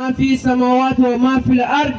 ما في السماوات وما في الأرض.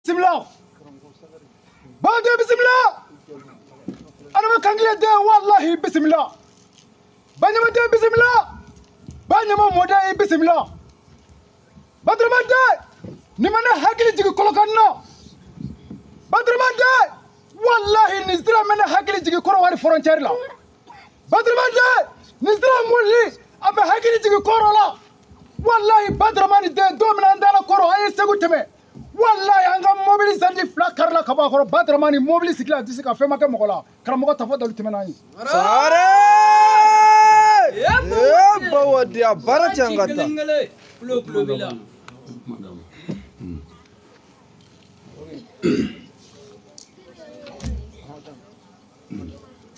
Bismillah. Bade bismillah. Ana ma kangile de wallahi bismillah. Banyama de bismillah. Banyama moda e bismillah. Badraman de ni mana hakili jigi kolokan no. Badraman de wallahi nizra mana hakili jigi koro wari frontière la. Badraman de nizra mulli abe hakili jigi koro la. Wallahi Badramani den don min na an dara kɔrɔ an ye Segu tɛmɛ. Wallahi an ka mobili sandi fila karila ka bɔ a kɔrɔ Badramani mobili sigila a tɛ se ka fɛn ma kɛ mɔgɔ la. Karamɔgɔ Tafadalu tɛmɛna an ye. Sare! E bawa de a baara cɛ an ka taa. Kulo kulo b'i la.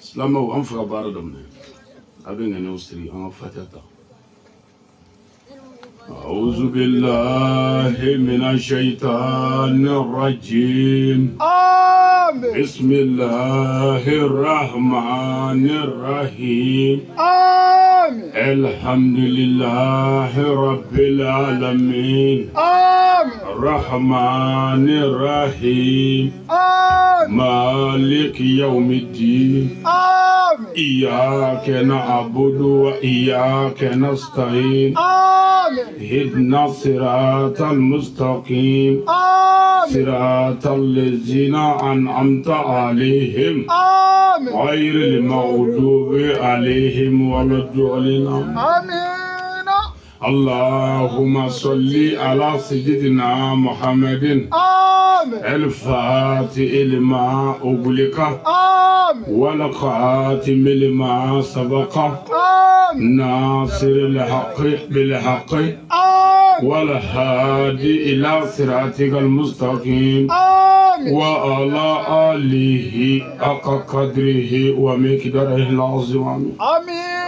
Silamɛw an fɛ ka baara daminɛ a bɛ ŋaniyaw siri an ka fatiha ta. أعوذ بالله من الشيطان الرجيم. آمين. بسم الله الرحمن الرحيم. آمين. الحمد لله رب العالمين. آمين. الرحمن الرحيم. آمين. مالك يوم الدين. آمين. إياك نعبد وإياك نستعين. آمين. اهدنا الصراط المستقيم. آمين. صراط الذين أنعمت عليهم. آمين. غير المغضوب عليهم ولا الضالين. آمين. اللهم صل على سيدنا محمد. آمين. الفاتح لما أغلق. آمين. والخاتم لما سبق. آمين. ناصر الحق بالحق. آمين. والهادي إلى صراطك المستقيم. آمين. وعلى آله حق قدره ومقداره العظيم. آمين.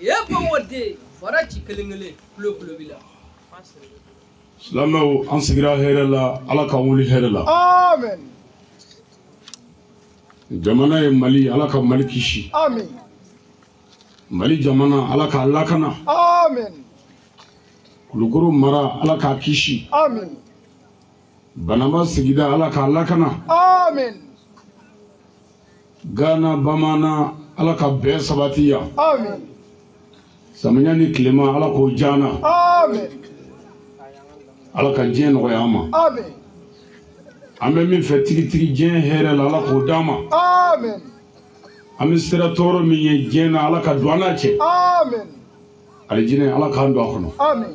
Ye bawa de fara ci kelen kelen kulo kulo b'i la. Silamɛw an sigira hɛrɛ la, Ala k'an wuli hɛrɛ la. Amen. Jamana ye Mali, Ala ka Mali kisi. Amin. Mali jamana, Ala k'a lakana. Amin. Kulukoro mara, Ala k'a kisi. Amin. Banamba sigida, Ala k'a lakana. Amin. Gana bamanan, Ala ka bɛn sabati yan. Amin. Samiya ni tilema, Ala k'o diya. Amin. Ala ka diɲɛ nɔgɔya an ma. Amin. An bɛ min fɛ tigitigi diɲɛ hɛrɛ la, Ala k'o d'an ma. Amin. An bɛ sira tɔɔrɔ min ye diɲɛ na, Ala ka don an n'a cɛ. Amin. Alijinɛ, Ala k'an don a kɔnɔ. Amin.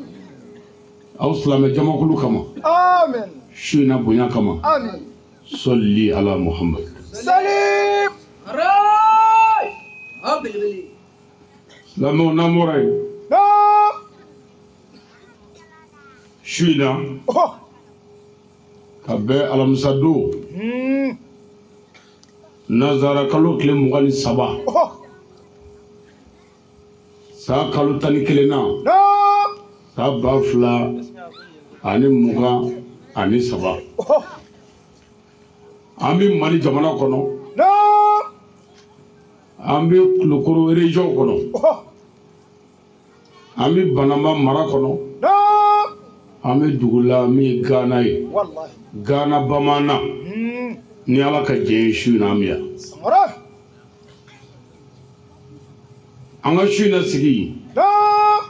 Aw silamɛ jamakulu kama. Amin. Su in na bonya kama. Amin. Sɔli ala Muhammad. Salim. Rai! A belebele. Silamɛw n'an bɔra yen. Naam. Su in na. Oh. Ka bɛn alamisa don. Nanzara kalo tile 23. Oh. San kalo 11 na. Naam. San 2023. Oh. An bɛ Mali jamana kɔnɔ. Naam. An bɛ Kulukoro région kɔnɔ. Oh. An bɛ Banamba mara kɔnɔ. Naam. An bɛ dugu la min ye Gana ye. Wallahi. Gana bamanan. Ni Ala ka jɛ ye su in na an bɛ yan. Sangare. An ka su in na sigi. Naam.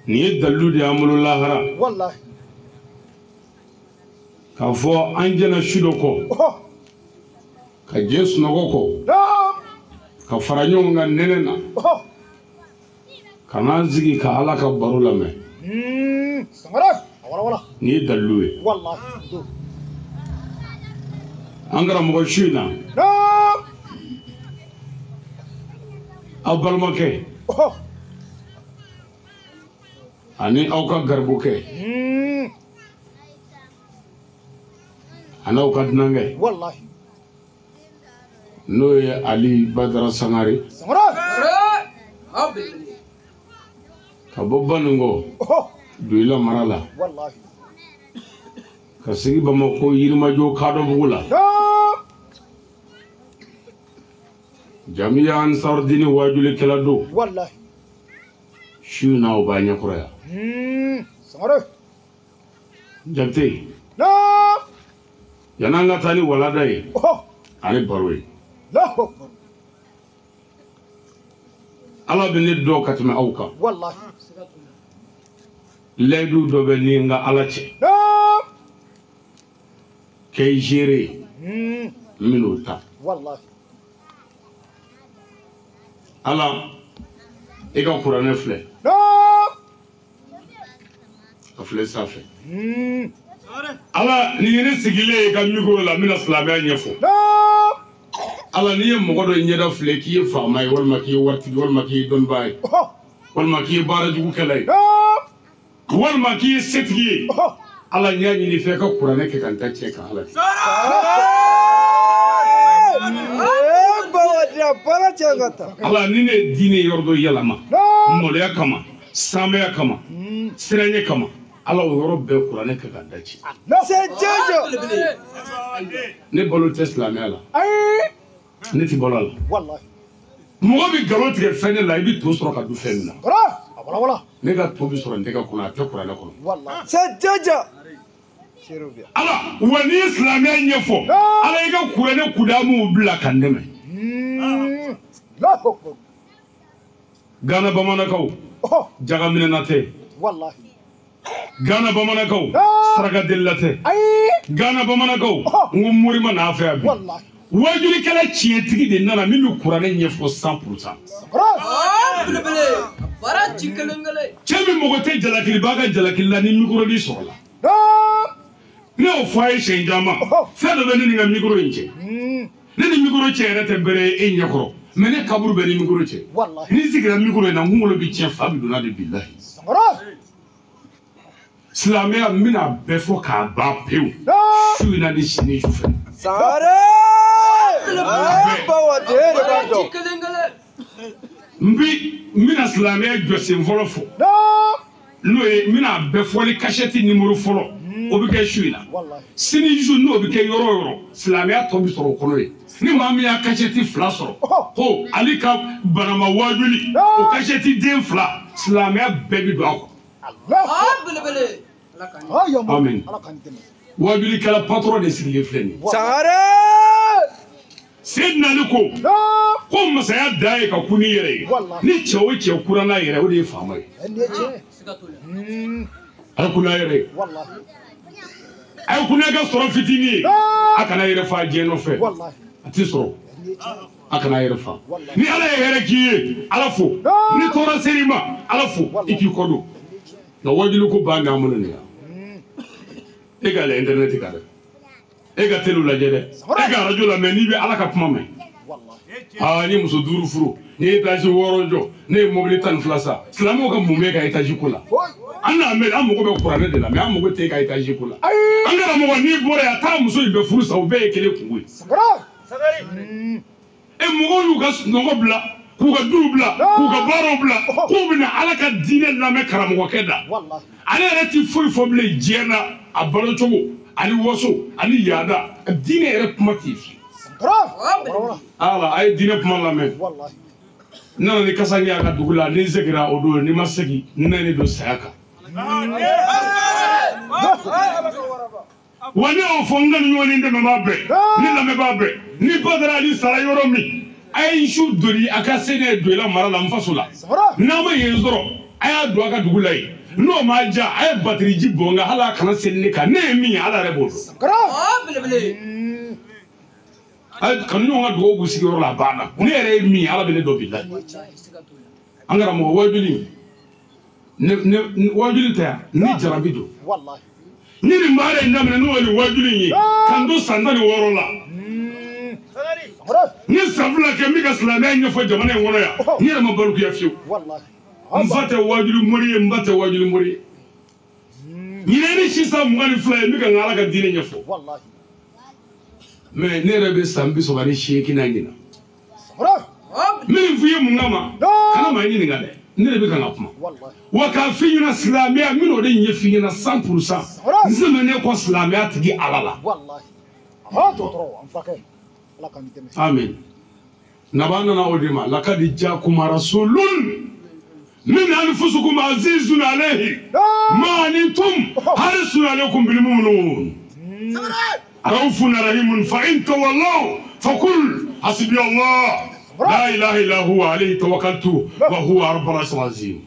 Nin ye dalilu de y'an bolo lahara. Wallahi. K'a fɔ an jɛna su dɔ kɔ. Oh. Ka jɛ sunɔgɔ kɔ. Naam. Ka fara ɲɔgɔn kan nɛnɛ na. Oh. Ka n'an sigi ka Ala ka baro lamɛn. Sangare. Wala wala. Nin ye dalilu ye. Wallahi. An karamɔgɔ su in na. Naam. Aw balimakɛ. Oh. Ani aw ka garibukɛ. Ani aw ka dunankɛ. Wallahi. N'o ye Ali Badara Sangare. Sangare. Rai! A belebele. Ka bɔ Baningo. Oh. Duyila mara la. Wallahi. Ka sigi Bamakɔ Yirimajɔ Kadɔbugu la. Naam. Jamiya Ansardini waajulikɛla don. Wallahi. Su in na o b'a ɲɛkɔrɔ yan. Sangare. Jabate. Naam. Yan'an ka taa ni walada ye. Oh. Ani baro ye. Allahu akbar. Ala bɛ ne dɔn ka tɛmɛ aw kan. Wallahi. Layidu dɔ bɛ ni n ka Ala cɛ. Naam. Kɛ i géré. N bɛn'o ta. Wallahi. Ala E ka kuranɛ filɛ. A filɛ sanfɛ. Ala ni ye ne sigilen ye ka micro la n bɛna silamɛya ɲɛfɔ. Ala n'i ye mɔgɔ dɔ ɲɛda filɛ k'i ye faama ye walima k'i ye waritigi walima k'i ye dɔnnibaa ye walima k'i ye baarajugukɛla ye walima k'i ye setigi ye Ala n y'a ɲini i fɛ i ka kuranɛ kɛ ka n ta tiɲɛ kan Ala. Ala ni ne ye diinɛ yɔrɔ dɔ yɛlɛma maloya kama sanbɛya kama siranɲɛ kama Ala o yɔrɔ bɛɛ kuranɛ kɛ ka da ci. Ne balo tɛ silamɛya la. Ne ti balo a la. Mɔgɔ bɛ nkalon tigɛ fɛn ne la i bɛ to sɔrɔ ka dun fɛn min na. Ne ka to bɛ sɔrɔ n tɛgɛ kɔnɔ a tɛ kuranɛ kɔnɔ. Ala wa n'i ye silamɛya ɲɛfɔ Ala i ka kuranɛ kudamuw bila ka n dɛmɛ. Gana bamanankaw jagaminɛna tɛ. Gana bamanankaw sarakadelila tɛ. Gana bamanankaw n ko mori ma n'a fɛ yan bi. Wajulikɛla tiɲɛtigi de nana min bɛ kuranɛ ɲɛfɔ 100%. Cɛ min mago tɛ jalakiliba ka jalakili la ni micro sɔrɔla. Ne y'o fɔ a ye siɲɛ caman. Fɛn dɔ bɛ ne ni n ka micro in cɛ. Ne ni micro cɛ yɛrɛ tɛ bɛrɛ ye e ɲɛkɔrɔ. Mais ne kaburu bɛ ni micro cɛ. Ni n sigira micro in na n kunkolo bɛ tiɲɛ fa bɛ donna de bilahi. Silamɛya n bɛna bɛɛ fɔ k'a ban pewu. Su in na ni sini su fɛ. N bɛna silamɛya jɔsen fɔlɔ fɔ. N'o ye n bɛna bɛɛ fɔ ni kasɛti nimoro fɔlɔ. O bɛ kɛ su in na. Sini su n'o bɛ kɛ yɔrɔ o yɔrɔ silamɛya tɔ bɛ sɔrɔ o kɔnɔ yen. Ni maa min y'a kasɛti 2 sɔrɔ ko ale ka banama wajuli o kasɛti den 2 silamɛya bɛɛ bɛ don a kɔnɔ. Amin. Wajulikɛla patron de sigilen filɛ nin ye. Seydina Ali ko ko masaya dan ye ka kun n'i yɛrɛ ye. Ni cɛ o cɛ kura n'a yɛrɛ o de ye faama ye. A ye kun n'a yɛrɛ ye. A ye kun n'a ka sɔrɔ fitinin ye. A kana yɛrɛ fa diɲɛ nɔfɛ. A t'i sɔrɔ. A kana yɛrɛ fa. Ni Ala ye hɛrɛ k'i ye Ala fo. Ni tɔɔrɔ ser'i ma Ala fo i k'i kɔ don. Nka wajuli ko ban b'an bolo nin yan. E ka yɛlɛ internet kan dɛ. E ka télé lajɛ dɛ. E ka radio lamɛn n'i bɛ Ala ka kuma mɛn. Aa ni muso 5 furu, ni ye étage 6 jɔ, ne ye mobili 12 san. Silamɛw ka mun bɛ e ka étage ko la? An n'a mɛn an mago bɛ kuranɛ de la mais an mago tɛ e ka étage ko la. An karamɔgɔ n'i bɔra yan taa muso in bɛ furu sa o bɛɛ ye kelen kungo ye. E mɔgɔw y'u ka sunɔgɔ bila k'u ka duw bila k'u ka baaraw bila k'u bɛna Ala ka diinɛ lamɛn karamɔgɔkɛ da. Ale yɛrɛ ti foyi fɔ bilen diɲɛ na a balo cogo ani waso ani yaada diinɛ yɛrɛ kuma t'i fi. Ala a ye diinɛ kuma lamɛn. N nana ni kasange a ka dugu la ni n seginna o don ni ma segin n na ne don saya kan. Wa ne y'o fɔ n ka nin ɲɔgɔn ni dɛmɛbaa bɛɛ ni lamɛnbaa bɛɛ ni Badara Ali sara yɔrɔ min a ye n su doni a ka se ne ye don i la mara la n faso la. N'a ma yen sɔrɔ a y'a don a ka dugu la yen. N'o ma diya a ye batiri ji bɔn nka hali a kana seli ne kan ne ye min ye Ala yɛrɛ b'o dɔn. Kanu ɲɔgɔn ka dugawu b'u sigiyɔrɔ la a banna ne yɛrɛ ye min ye Ala bɛ ne dɔn bilahi. An karamɔgɔ wajuli wajuli tɛ yan ni jarabi don. Ni nin baara in daminɛ n'o ye nin wajuli in ye ka n to san 16 la. Ni san 2 kɛ n bɛ ka silamɛya ɲɛfɔ jamana in kɔnɔ yan n yɛrɛ ma balikuya fiyewu. N fa tɛ wajuli mori ye n ba tɛ wajuli mori ye. Ɲinɛ ni si san 22 ye n bɛ ka n ka Ala ka diinɛ ɲɛfɔ. Mais ne yɛrɛ bɛ san 38 na ɲinan. N bɛ nin f'i ye mun kama kana maa ɲininka dɛ ne de bɛ ka n ka kuma. Wa k'a f'i ɲɛna silamɛya n bɛn'o de ɲɛf'i ɲɛna 100%. N sɛmɛnen kɔ silamɛya tigi Ala la. Amin. Naba nana o de ma lakadi jaakum rasulun min anfusikum azizun alayhi ma antum harisun alaykum bil mu'minun raufun rahimun fa in tawallaw faqul hasbi Allah la ilaha illa huwa alayhi tawakkaltu wa huwa rabbul arshil azim.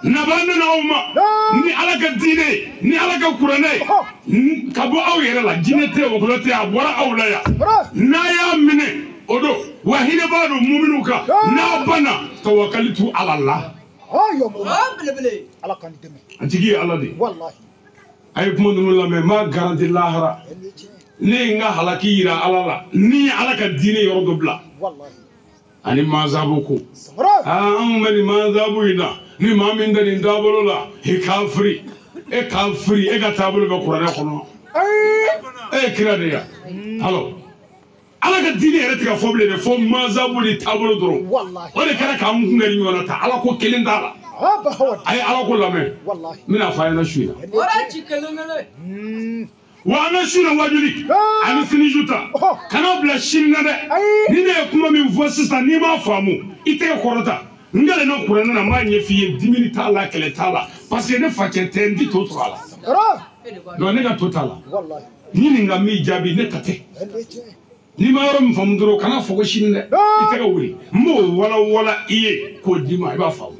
Naba nana aw ma ni Ala ka diinɛ ni Ala ka kuranɛ ka bɔ aw yɛrɛ la jinɛ tɛ wɔkulɔ tɛ a bɔra aw la yan n'a y'a minɛ o don. Wa hinɛ b'a don muminu kan n'a banna tawakalitu ala la. Ala k'an dɛmɛ. A tigi ye Ala de ye. A ye kuma ninnu lamɛn n b'a garanti lahara. Ne ye n ka halaki yira Ala la ni ye Ala ka diinɛ yɔrɔ dɔ bila. Ani mazabu ko. Aa anw bɛ nin mazabu in na ni maa min tɛ nin taabolo la i kafiri e kafiri e ka taabolo bɛ kuranɛ kɔnɔ. E ye kira de ya. Halo. Ala ka diinɛ yɛrɛ tɛ ka fɔ bilen dɛ fo mazabu ni taabolo dɔrɔn. O de kɛra k'an kun kɛ ɲɔgɔn na tan Ala ko kelen t'a la. A ye Ala ko lamɛn. N bɛna fɔ a ɲɛna su in na. Wa an ka su in na wajuli ani siniju ta kana bila sini na dɛ. Ni ne ye kuma min fɔ sisan n'i m'a faamu i tɛgɛ kɔrɔta. N kalenna kuranɛ na n b'a ɲɛf'i ye dimini t'a la kɛlɛ t'a la parce que ne facɛ tɛ n ti to sɔrɔ a la. Non ne ka to t'a la. Ɲininka min jaabi ne ta tɛ. N'i ma yɔrɔ min faamu dɔrɔn kana fɔ ko sini dɛ i tɛgɛ wuli n b'o walawala i ye k'o d'i ma i b'a faamu.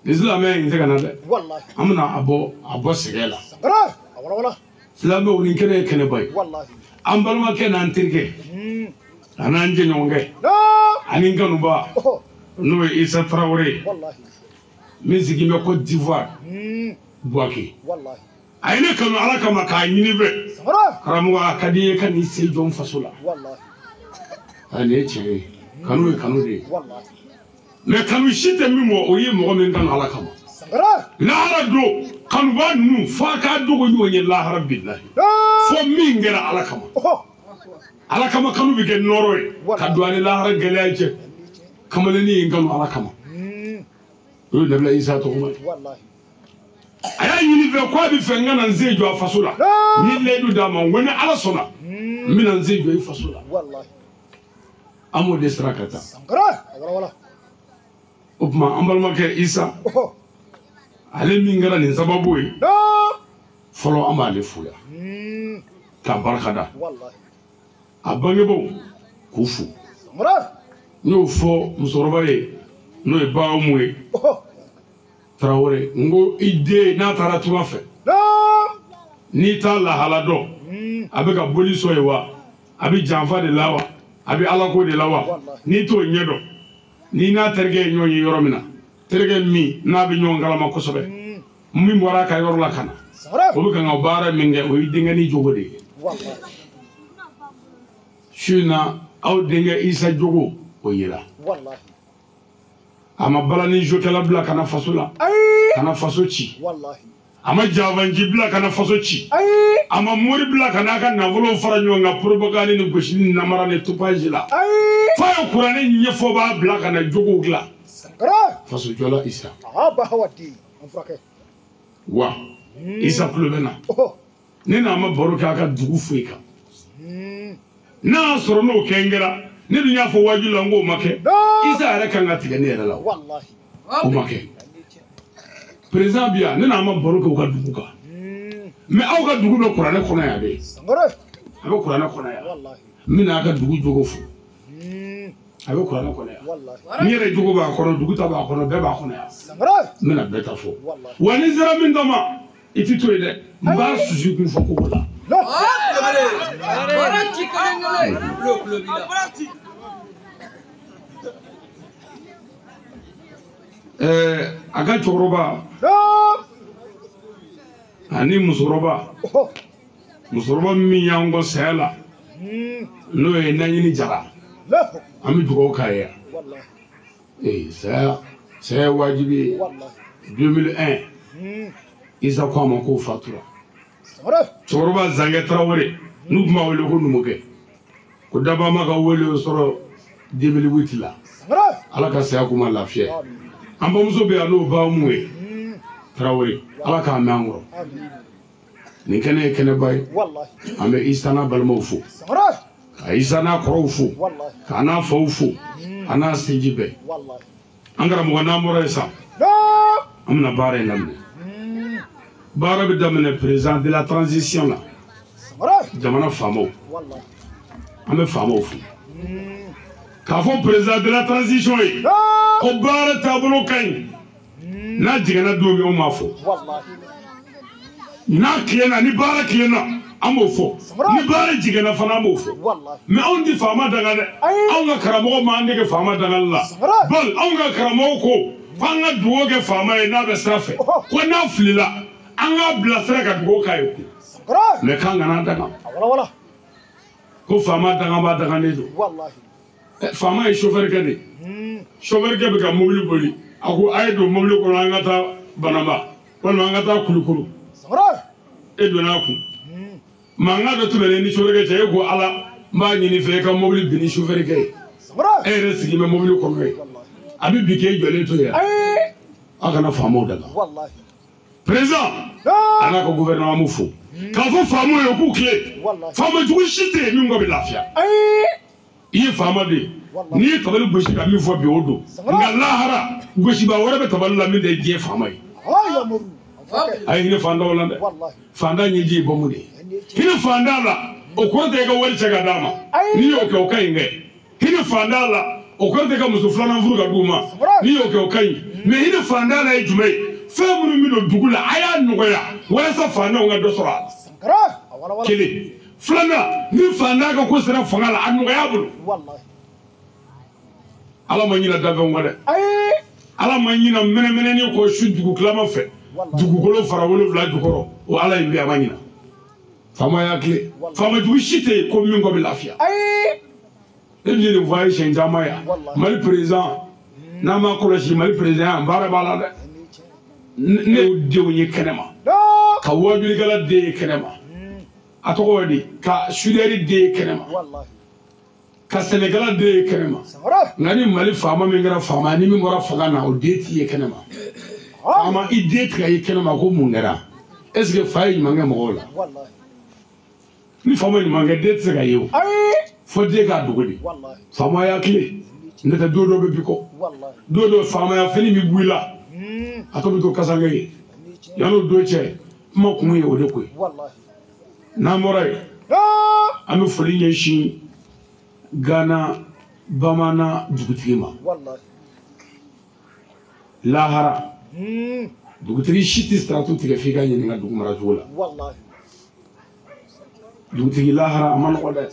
Ni silamɛya in tɛ ka na dɛ. An bɛna a bɔ sɛgɛn la. Silamɛw nin kɛnɛ ye kɛnɛba ye. An balimakɛ n'an terikɛ a n'an jɛɲɔgɔnkɛ ani n kanuba n'o ye Isa Tarawele ye min sigilen bɛ Côte d'Ivoire Bouaké. A ye ne kanu Ala kama k'a ɲini fɛ. Karamɔgɔ a ka di n ye ka n'i sen jɔ n faso la. A nin ye tiɲɛ ye. Kanu ye kanu de ye. Mais kanu si tɛ min mɔ o ye mɔgɔ min kanu Ala kama. Lahara don kanubaa ninnu f'a k'a dogo ɲɔgɔn ye lahara bilahi. Fo min kɛra Ala kama. Ala kama kanu bɛ kɛ nɔrɔ ye ka don ani lahara gɛlɛya cɛ. Kamalennin ye n kanu Ala kama. O ye Nabila Isa tɔgɔma ye. A y'a ɲini fɛ k'a bɛ fɛ n ka na n sen jɔ a faso la. N ye layidu d'a ma n ko ni Ala sɔnna n bɛna n sen jɔ i faso la. An b'o de sira ka taa. O tuma an balimakɛ Isa ale min kɛra nin sababu ye fɔlɔ an b'ale fo yan k'a barika da a bangebaaw k'u fo. N y'o fɔ musokɔrɔba ye n'o ye Bahumu ye Tarawele n ko i den n'a taara tunga fɛ n'i t'a lahala dɔn a bɛ ka boli sɔn ye wa a bɛ janfa de la wa a bɛ alako de la wa n'i t'o ɲɛ dɔn n'i n'a terikɛ ye ɲɔgɔn ye yɔrɔ min na terikɛ min n'a bɛ ɲɔgɔn kalama kosɛbɛ min bɔra a ka yɔrɔ la ka na o bɛ kan ka baara min kɛ o ye denkɛnin jogo de ye. Su in na aw denkɛ Isa jogo o yera. A ma balani jokɛla bila ka na faso la ka na faso ci. A ma javanji bila ka na faso ci. A ma mori bila ka n'a ka nafolo fara ɲɔgɔn kan propagande ni gosili ni namara ni tupage la. F'a ye kuranɛ ɲɛfɔ b'a bila ka na jogow dilan. Faso jɔla Isa. Wa Isa tulo bɛ na. Ne n'a ma baro kɛ a ka dugu foyi kan. N'a y'a sɔrɔ n'o kɛ n kɛra ne dun y'a fɔ wajibi la n k'o ma kɛ. Isa yɛrɛ kan ka tigɛ ne yɛrɛ la o ma kɛ. Président bi yan ne n'a ma baro kɛ u ka dugu kan. Mais aw ka dugu bɛ kuranɛ kɔnɔ yan de. A bɛ kuranɛ kɔnɔ yan. N bɛna a ka dugu jogo fo. A bɛ kuranɛ kɔnɔ yan. N yɛrɛ jogo b'a kɔnɔ dugu ta b'a kɔnɔ bɛɛ b'a kɔnɔ yan. N bɛna bɛɛ ta fɔ. Wa ni sera min ta ma i ti to yen dɛ. N b'a susu kun fɔ kogo la. A ka cɛkɔrɔba ani musokɔrɔba musokɔrɔba min y'an kɔ saya la n'o ye Naɲini Jara an bɛ dugawu k'a ye yan. Saya ye wajibi ye 2001 Isa ko a ma k'o fatura. Cɛkɔrɔba Zankɛ Tarawele n'u tun b'a wele ko numukɛ ko dabama ka wele o sɔrɔ 2008 la. Ala ka saya k'u ma lafiya. An bamuso bɛ yan n'o Bahumu ye Tarawele Ala k'a mɛn an kɔrɔ. Nin kɛnɛ ye kɛnɛba ye. An bɛ Isa n'a balimaw fo ka Isa n'a kɔrɔw fo k'a n'a faw fo a n'a sinji bɛɛ. An karamɔgɔ n'an bɔra yen sisan an bɛna baara in daminɛ. Baara bɛ daminɛ président de la transition la jamana faamaw an bɛ faamaw fo k'a fɔ président de la transition ye ko baara taabolo ka ɲi n'a jiginna don min o m'a fɔ n'a tilenna ni baara tilenna an b'o fɔ ni baara jiginna fana an b'o fɔ mais anw tɛ faama danga dɛ anw ka karamɔgɔ m'an dege faama dangali la bal anw ka karamɔgɔ ko k'an ka dugawu kɛ faama ye n'a bɛ sira fɛ ko n'a filila an k'a bila sira ka dugawu k'a ye mais k'an kana danga ko faama danga b'a danganen don faama ye chauffeur kɛ de chauffeur kɛ bɛ ka mobili boli a ko a ye don mobili kɔnɔ an ka taa Banamba walima an ka taa Kulukoro e donna a kun mankan dɔ tɛmɛnen ni chauffeur kɛ cɛ e ko Ala n b'a ɲini fɛ e ka mobili bin ni chauffeur kɛ ye e yɛrɛ sigi bɛ mobili kɔnɔ ye a bɛ bi k'e jɔlen to yen aw kana faamaw daga président a n'a ka gouvernement m'u fo k'a fɔ faamaw ye k'u tile faama jugu si tɛ yen min kɔ bɛ lafiya i ye faama de ye n'i ye tabali gosi ka min fɔ bi o don nka lahara gosiba wɛrɛ bɛ tabali la min tɛ diɲɛ faama ye a ye hinɛ fantanw la dɛ fantan ɲɛji ye bɔnmu de ye hinɛ fantan la o kɔrɔ tɛ i ka wari cɛ ka d'a ma n'i y'o kɛ o ka ɲi dɛ hinɛ fantan la o kɔrɔ tɛ ka muso filanan furu ka d'u ma n'i y'o kɛ o ka ɲi mais hinɛ fantan la ye jumɛn ye fɛn minnu bɛ don dugu la a y'a nɔgɔya walasa fantanw ka dɔ sɔrɔ a la kelen filanan ni fantan ka ko sera fanga la a nɔgɔya bolo Ala ma ɲinɛ danfɛnw kɔ dɛ Ala ma ɲinɛ mɛnɛmɛnɛni kɔ su dugu tilama fɛ dugukolo fara 7 jukɔrɔ o Ala in bɛ a ma ɲinɛ faama y'a tile faama jugu si tɛ yen ko min kɔ bɛ lafiya ne bɛ nin fɔ a ye siɲɛ caman yan Mali président n'an m'a kɔlɔsi Mali président yan baara b'a la dɛ ne y'o denw ye kɛnɛma ka wajulikɛla den ye kɛnɛma a tɔgɔ ye di ka sudɛri den ye kɛnɛma ka sɛnɛkɛla den ye kɛnɛma nka ni Mali faama min kɛra faama ni min bɔra fanga na o den t'i ye kɛnɛma faama i den tigɛ ye kɛnɛma ko mun kɛra est ce que fa ye ɲuman kɛ mɔgɔw la ni faama ye ɲuman kɛ den tɛ se ka ye o fo den k'a dogo de faama y'a tile n'o tɛ don dɔ bɛ bi kɔ don dɔ faamaya fini bɛ bɔ i la a tɔ bɛ to kasange ye yan'o don cɛ kuma kun ye o de ko ye n'an bɔra yen an bɛ foli ɲɛsin Gana bamanan dugutigi ma lahara dugutigi si tɛ siratu tigɛ f'i ka ɲininka dugu maracogo la dugutigi lahara a ma nɔgɔ dɛ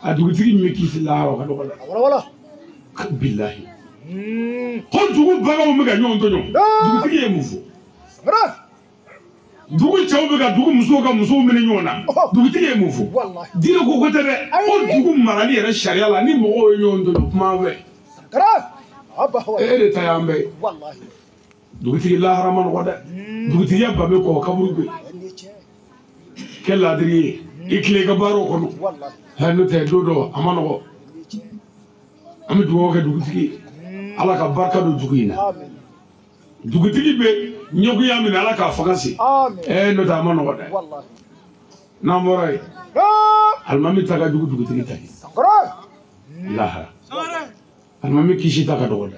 a dugutigi min bɛ kisi lahara o ka dɔgɔ dɛ bilahi ko dugu baganw bɛ ka ɲɔgɔn tɔɲɔ dugutigi ye mun fɔ dugu cɛw bɛ ka dugu musow ka musow minɛ ɲɔgɔn na dugutigi ye mun fɔ diinɛ ko ko tɛ dɛ ko dugu marali yɛrɛ sariya la ni mɔgɔw ye ɲɔgɔn tɔɲɔ kuma an fɛ e de ta y'an bɛɛ ye dugutigi lahara ma nɔgɔ dɛ dugutigiya ba bɛ kɔ kaburu bɛ kɛ laadiri ye i tile i ka baaraw kɔnɔ n'o tɛ don dɔ a ma nɔgɔ an bɛ dugawu kɛ dugutigi ye Ala ka barika don dugu in na dugutigi bɛ ɲɛgoya min na Ala k'a fanga se n'o tɛ a ma nɔgɔ dɛ n'an bɔra yen alimami ta ka jugu dugutigi ta ye lahara alimami kisi ta ka dɔgɔ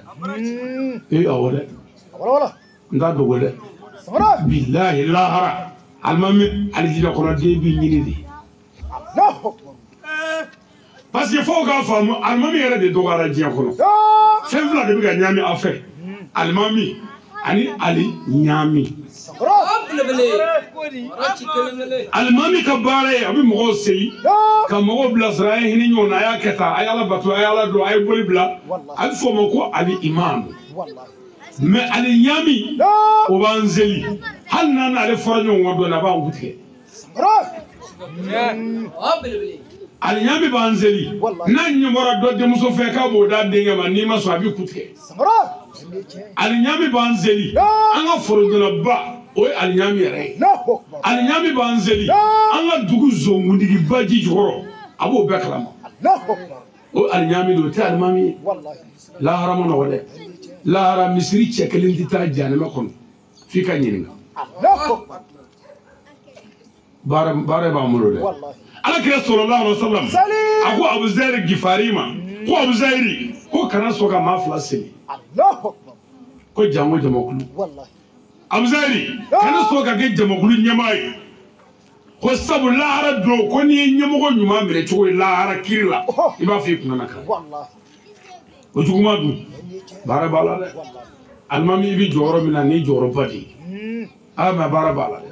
dɛ awɔ dɛ n t'a dogo dɛ bilahi lahara alimami alijinɛ kɔnɔden b'i ɲini de parce que f'aw k'a faamu alimami yɛrɛ de dɔgɔyara diɲɛ kɔnɔ fɛn fila de bɛ ka ɲaami aw fɛ alimami ani ali ɲaami alimami ka baara ye a bɛ mɔgɔw seli ka mɔgɔw bilasira a ye hinɛ ɲɔgɔn na a y'a kɛ tan a ye Ala bato a ye Ala dɔn a ye boli bila a bɛ fɔ o ma ko ali imamu mais ali ɲaami o b'an seli hali n'an n'ale fɔra ɲɔgɔn kɔ dɔɔnin a b'an ku tigɛ ali ɲaami b'an seli n'a ɲɛ bɔra dɔ denmuso fɛ k'a b'o d'a denkɛ ma n'i ma sɔn a b'i ku tigɛ ali ɲaami b'an seli an ka forodonnaba o ye ali ɲaami yɛrɛ ye ali ɲaami b'an seli an ka dugu zonkuntigiba ji jukɔrɔ a b'o bɛɛ kalama o ali ɲaami don o tɛ alimami ye lahara ma nɔgɔ dɛ lahara misiri cɛ kelen tɛ taa jahanama kɔnɔ f'i ka ɲininka baara b'an bolo dɛ Ala kira sallallahu alaihi wasallam a ko Abu Zari Gifari ma ko Abu Zari ko kana sɔn ka maa fila seli ko jango jamakulu Abu Zari kana sɔn ka kɛ jamakulu ɲɛmaa ye ko sabu lahara don ko n'i ye ɲɛmɔgɔ ɲuman minɛ cogo ye lahara kiri la i b'a fɔ i kunna na kan o juguman dun baara b'a la dɛ alimami i bɛ jɔyɔrɔ min na ni jɔyɔrɔba de ye ala ma baara b'a la dɛ.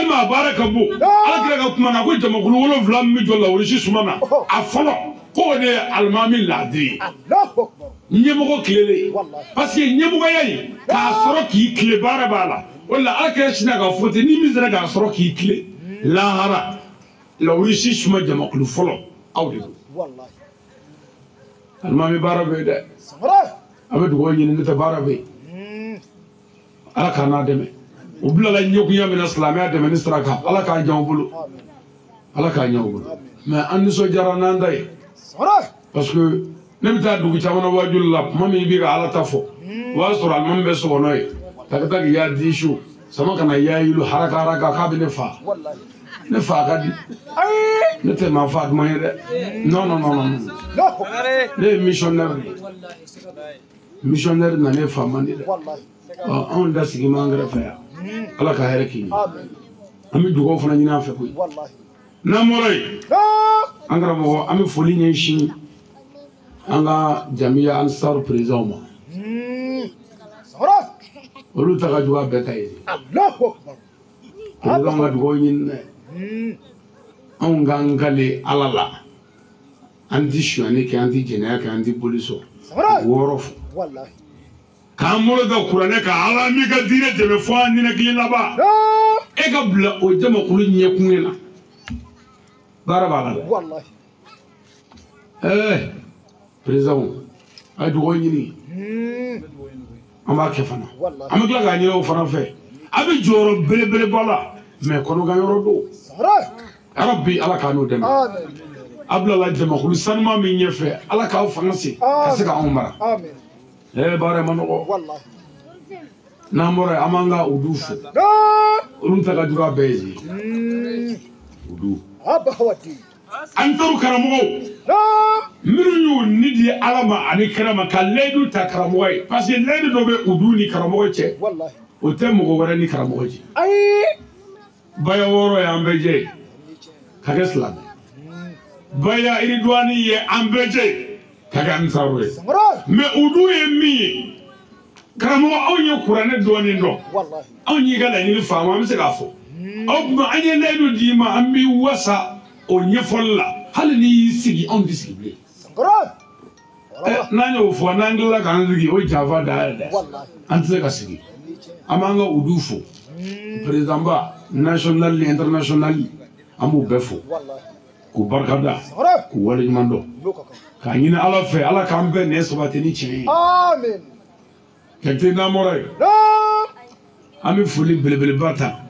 Tellement a baara ka bon. Ala kira ka kuma na ko jamakulu 7 min bɛ jɔ lawurusi suma na a fɔlɔ ko o de ye alimami laadiri ye. Ɲɛmɔgɔ tilelen parce que ɲɛmɔgɔya in k'a sɔrɔ k'i tile baara b'a la. O de la ala kira sinna k'a fɔ ten ni min sera k'a sɔrɔ k'i tile lahara lawurusi suma jamakulu fɔlɔ aw de don. Alimami baara bɛ yen dɛ. A bɛ dugawu ɲini ne tɛ baara bɛ yen. Ala k'an n'a dɛmɛ. U bilala ɲɛkunya min na silamɛya dɛmɛni sira kan ala k'a ɲɛ u bolo. Ala k'a ɲɛ u bolo. Mais an nisɔndiyara n'an ta ye. Parce que ne bɛ taa dugu caman na waajuli la tuma min i bɛ ka ala ta fɔ. O y'a sɔrɔ alimami bɛ so kɔnɔ yen. Taki taki ya disu sama kana ya yilu haraka haraka k'a bɛ ne fa. Ne fa ka di. Ne tɛ maa fa duman ye dɛ. Non non non non. Ne ye missionnaire de ye. Missionnaire na ne fa man di dɛ. Anw da sigi m'an kɛrɛfɛ yan. Ala ka hɛrɛ k'i ye. An bɛ dugawu fana ɲini an fɛ koyi. N'an bɔra yen, an karamɔgɔ an bɛ foli ɲɛsin an ka jamiya ansar président ma. Olu ta ka jugu a bɛɛ ta ye. Président ka dugawu ɲini dɛ. Anw k'an kale Ala la. An ti sonyali kɛ, an ti jɛnɛya kɛ, an ti boli sɔn. 6 fɔ. K'an bolo da kuranɛ kan Ala m'i ka diinɛ dɛmɛ fo an ninakili laban. E ka bila o jamakulu ɲɛkun na. Baara b'a la dɛ. Ɛɛ président a ye dugawu ɲini. An b'a kɛ fana. An bɛ tila k'a ɲini o fana fɛ. A bɛ jɔyɔrɔ belebeleba la mais kɔnɔkan yɔrɔ don. Yarabi Ala k'an n'o dɛmɛ. A bilala jamakulu sanuman min ɲɛfɛ Ala k'aw fanga se ka se k'anw mara. Baara ma nɔgɔ. N'an bɔra yen an b'an ka udu fo. Olu ta ka jugu a bɛɛ ye. Udu. An taar'u karamɔgɔw minnu y'u ni di Ala ma ani kira ma ka layidu ta karamɔgɔ ye parce que layidu dɔ bɛ udu ni karamɔgɔ cɛ. O tɛ mɔgɔ wɛrɛ ni karamɔgɔ cɛ. Baya 6 ye an bɛɛ jɛ ye ka kɛ silamɛ. Baya Iridwani ye an bɛɛ jɛ ye ka kɛ ansaru ye. Mais udu ye min ye karamɔgɔ anw ye kuranɛ dɔɔnin dɔn. Anw y'i ka laɲini faamu an bɛ se k'a fɔ. O tuma an ye layidu d'i ma an b'i wasa o ɲɛfɔli la hali n'i y'i sigi anw tɛ sigi bilen. N'an y'o fɔ n'an tilala k'an sigi o janfa da ye dɛ. An tɛ se ka sigi. An b'an ka udu fo. Président ba national ni international an b'u bɛɛ fo. K'u barikada k'u waleɲuman dɔn. K'a ɲini Ala fɛ Ala k'an bɛɛ nɛ sabati ni tiɲɛ ye. Jakite n'an bɔra yen. An bɛ foli belebeleba ta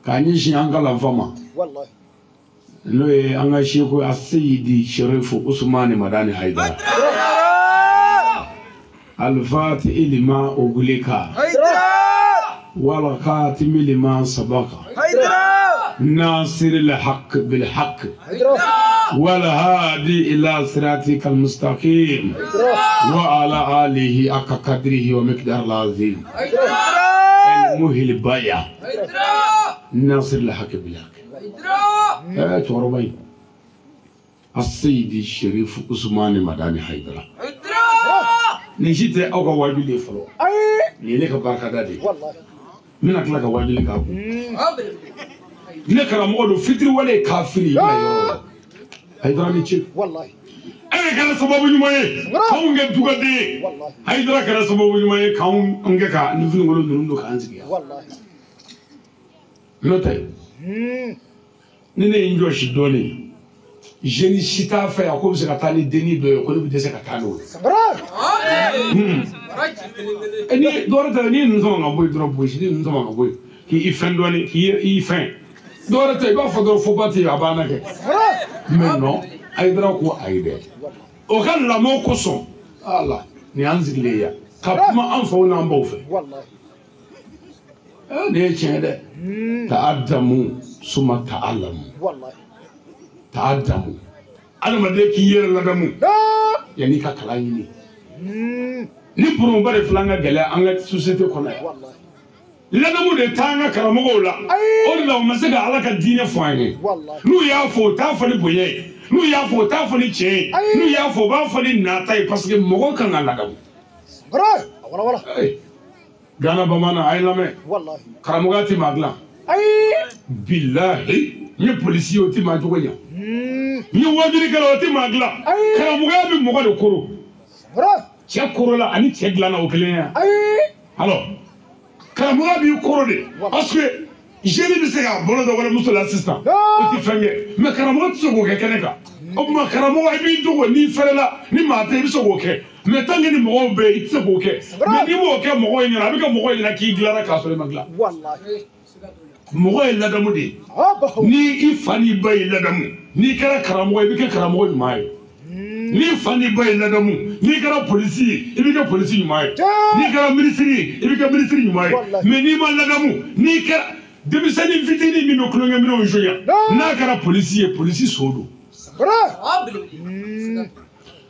k'a ɲɛsin an ka lanfa ma. N'o ye an ka seko Aseyidi Sherifu Usumani Madani Hayidara. Alifati ilima ogulika. Wal khatimi lima sabaka. Nasir al-haq bil haq. Wal hadi ila siratikal mustaqim. Wa ala alihi haqqa qadrihi wa miqdar al-azim. Al-muhil baya. Nasir al-haq bil haq. Cɛkɔrɔba in Aseyidi Sherifu Usumani Madani Hayidara. Nin si tɛ aw ka waajuli ye fɔlɔ. Nin ye ne ka barikada de ye. N bɛna tila ka waajuli k'a kun. Ne karamɔgɔ don fitiriwale ye kafiri ye. Hayidara ni ce. E de kɛra sababu ɲuman ye k'anw kɛ dugaden ye. Hayidara kɛra sababu ɲuman ye k'anw kɛ ka nin finikolon ninnu don k'an sigi yan. N'o tɛ ni ne ye n jɔsi dɔɔnin jeune si t'a fɛ a ko bɛ se ka taa ni denni dɔ ye ko ne bɛ dɛsɛ ka taa n'o ye. Ni dɔwɛrɛ tɛ n'i ye ninnu sama ka bɔ yen dɔrɔn bosi n'i ye ninnu sama ka bɔ yen k'i fɛn dɔɔnin k'i fɛn dɔwɛrɛ tɛ i b'a fɔ dɔrɔn fo ba tɛ yen a banna kɛ. Mais non Hayidara ko ayi dɛ o ka lamɔ kosɔn ala nin y'an sigilen ye yan ka kuma an faw n'an baw fɛ. Nin ye tiɲɛ dɛ. Ta'adamu suma ta'alamu. Ta'adamu. Adamaden k'i yɛrɛ ladamu yanni i ka kalan ɲini. Ni poroba de filɛ an ka gɛlɛya an ka société kɔnɔ yan. Ladamu de t'an ka karamɔgɔw la. O de la u ma se ka Ala ka diinɛ fɔ an ye. N'u y'a fɔ u t'a fɔ ni bonya ye. N'u y'a fɔ u t'a fɔ ni tiɲɛ ye. N'u y'a fɔ u b'a fɔ ni nata ye parce que mɔgɔw kan ka ladamu. Gana bamanan a ye lamɛn. Karamɔgɔya tɛ maa dilan. Ayi. Bilahi n ye polisi ye o ti maa jogo ɲa. N ye wajulikɛla o ti maa dilan. Karamɔgɔya bɛ mɔgɔ de koro. Cɛ koro la ani cɛ dilanna o kelen ye. Ayi. Alors karamɔgɔya b'i koro de parce que jeune bɛ se k'a bolo da walimuso la sisan o ti fɛn kɛ mais karamɔgɔ tɛ se k'o kɛ kɛnɛ kan. O tuma karamɔgɔ i b'i dogo n'i fɛrɛla ni maa tɛ i bɛ se k'o kɛ mais tant que ni mɔgɔw bɛ yen i tɛ se k'o kɛ mais n'i m'o kɛ mɔgɔw ɲɛna a bɛ kɛ mɔgɔw ɲɛna k'i dilanna k'a sɔrɔ i ma dilan. Mɔgɔ ye ladamu de ye. Ni i fa n'i ba ye ladamu n'i kɛra karamɔgɔ ye i bɛ kɛ karamɔgɔ ɲuman ye. N'i fa n'i ba ye ladamu n'i kɛra polisi ye i bɛ kɛ polisi ɲuman ye. N'i kɛra minisiri ye i bɛ kɛ minisiri ɲuman ye. Mais n'i ma ladamu n'i kɛra denmisɛnnin fitinin min bɛ tulonkɛminɛnw sonya n'a kɛra polisi ye polisi so don.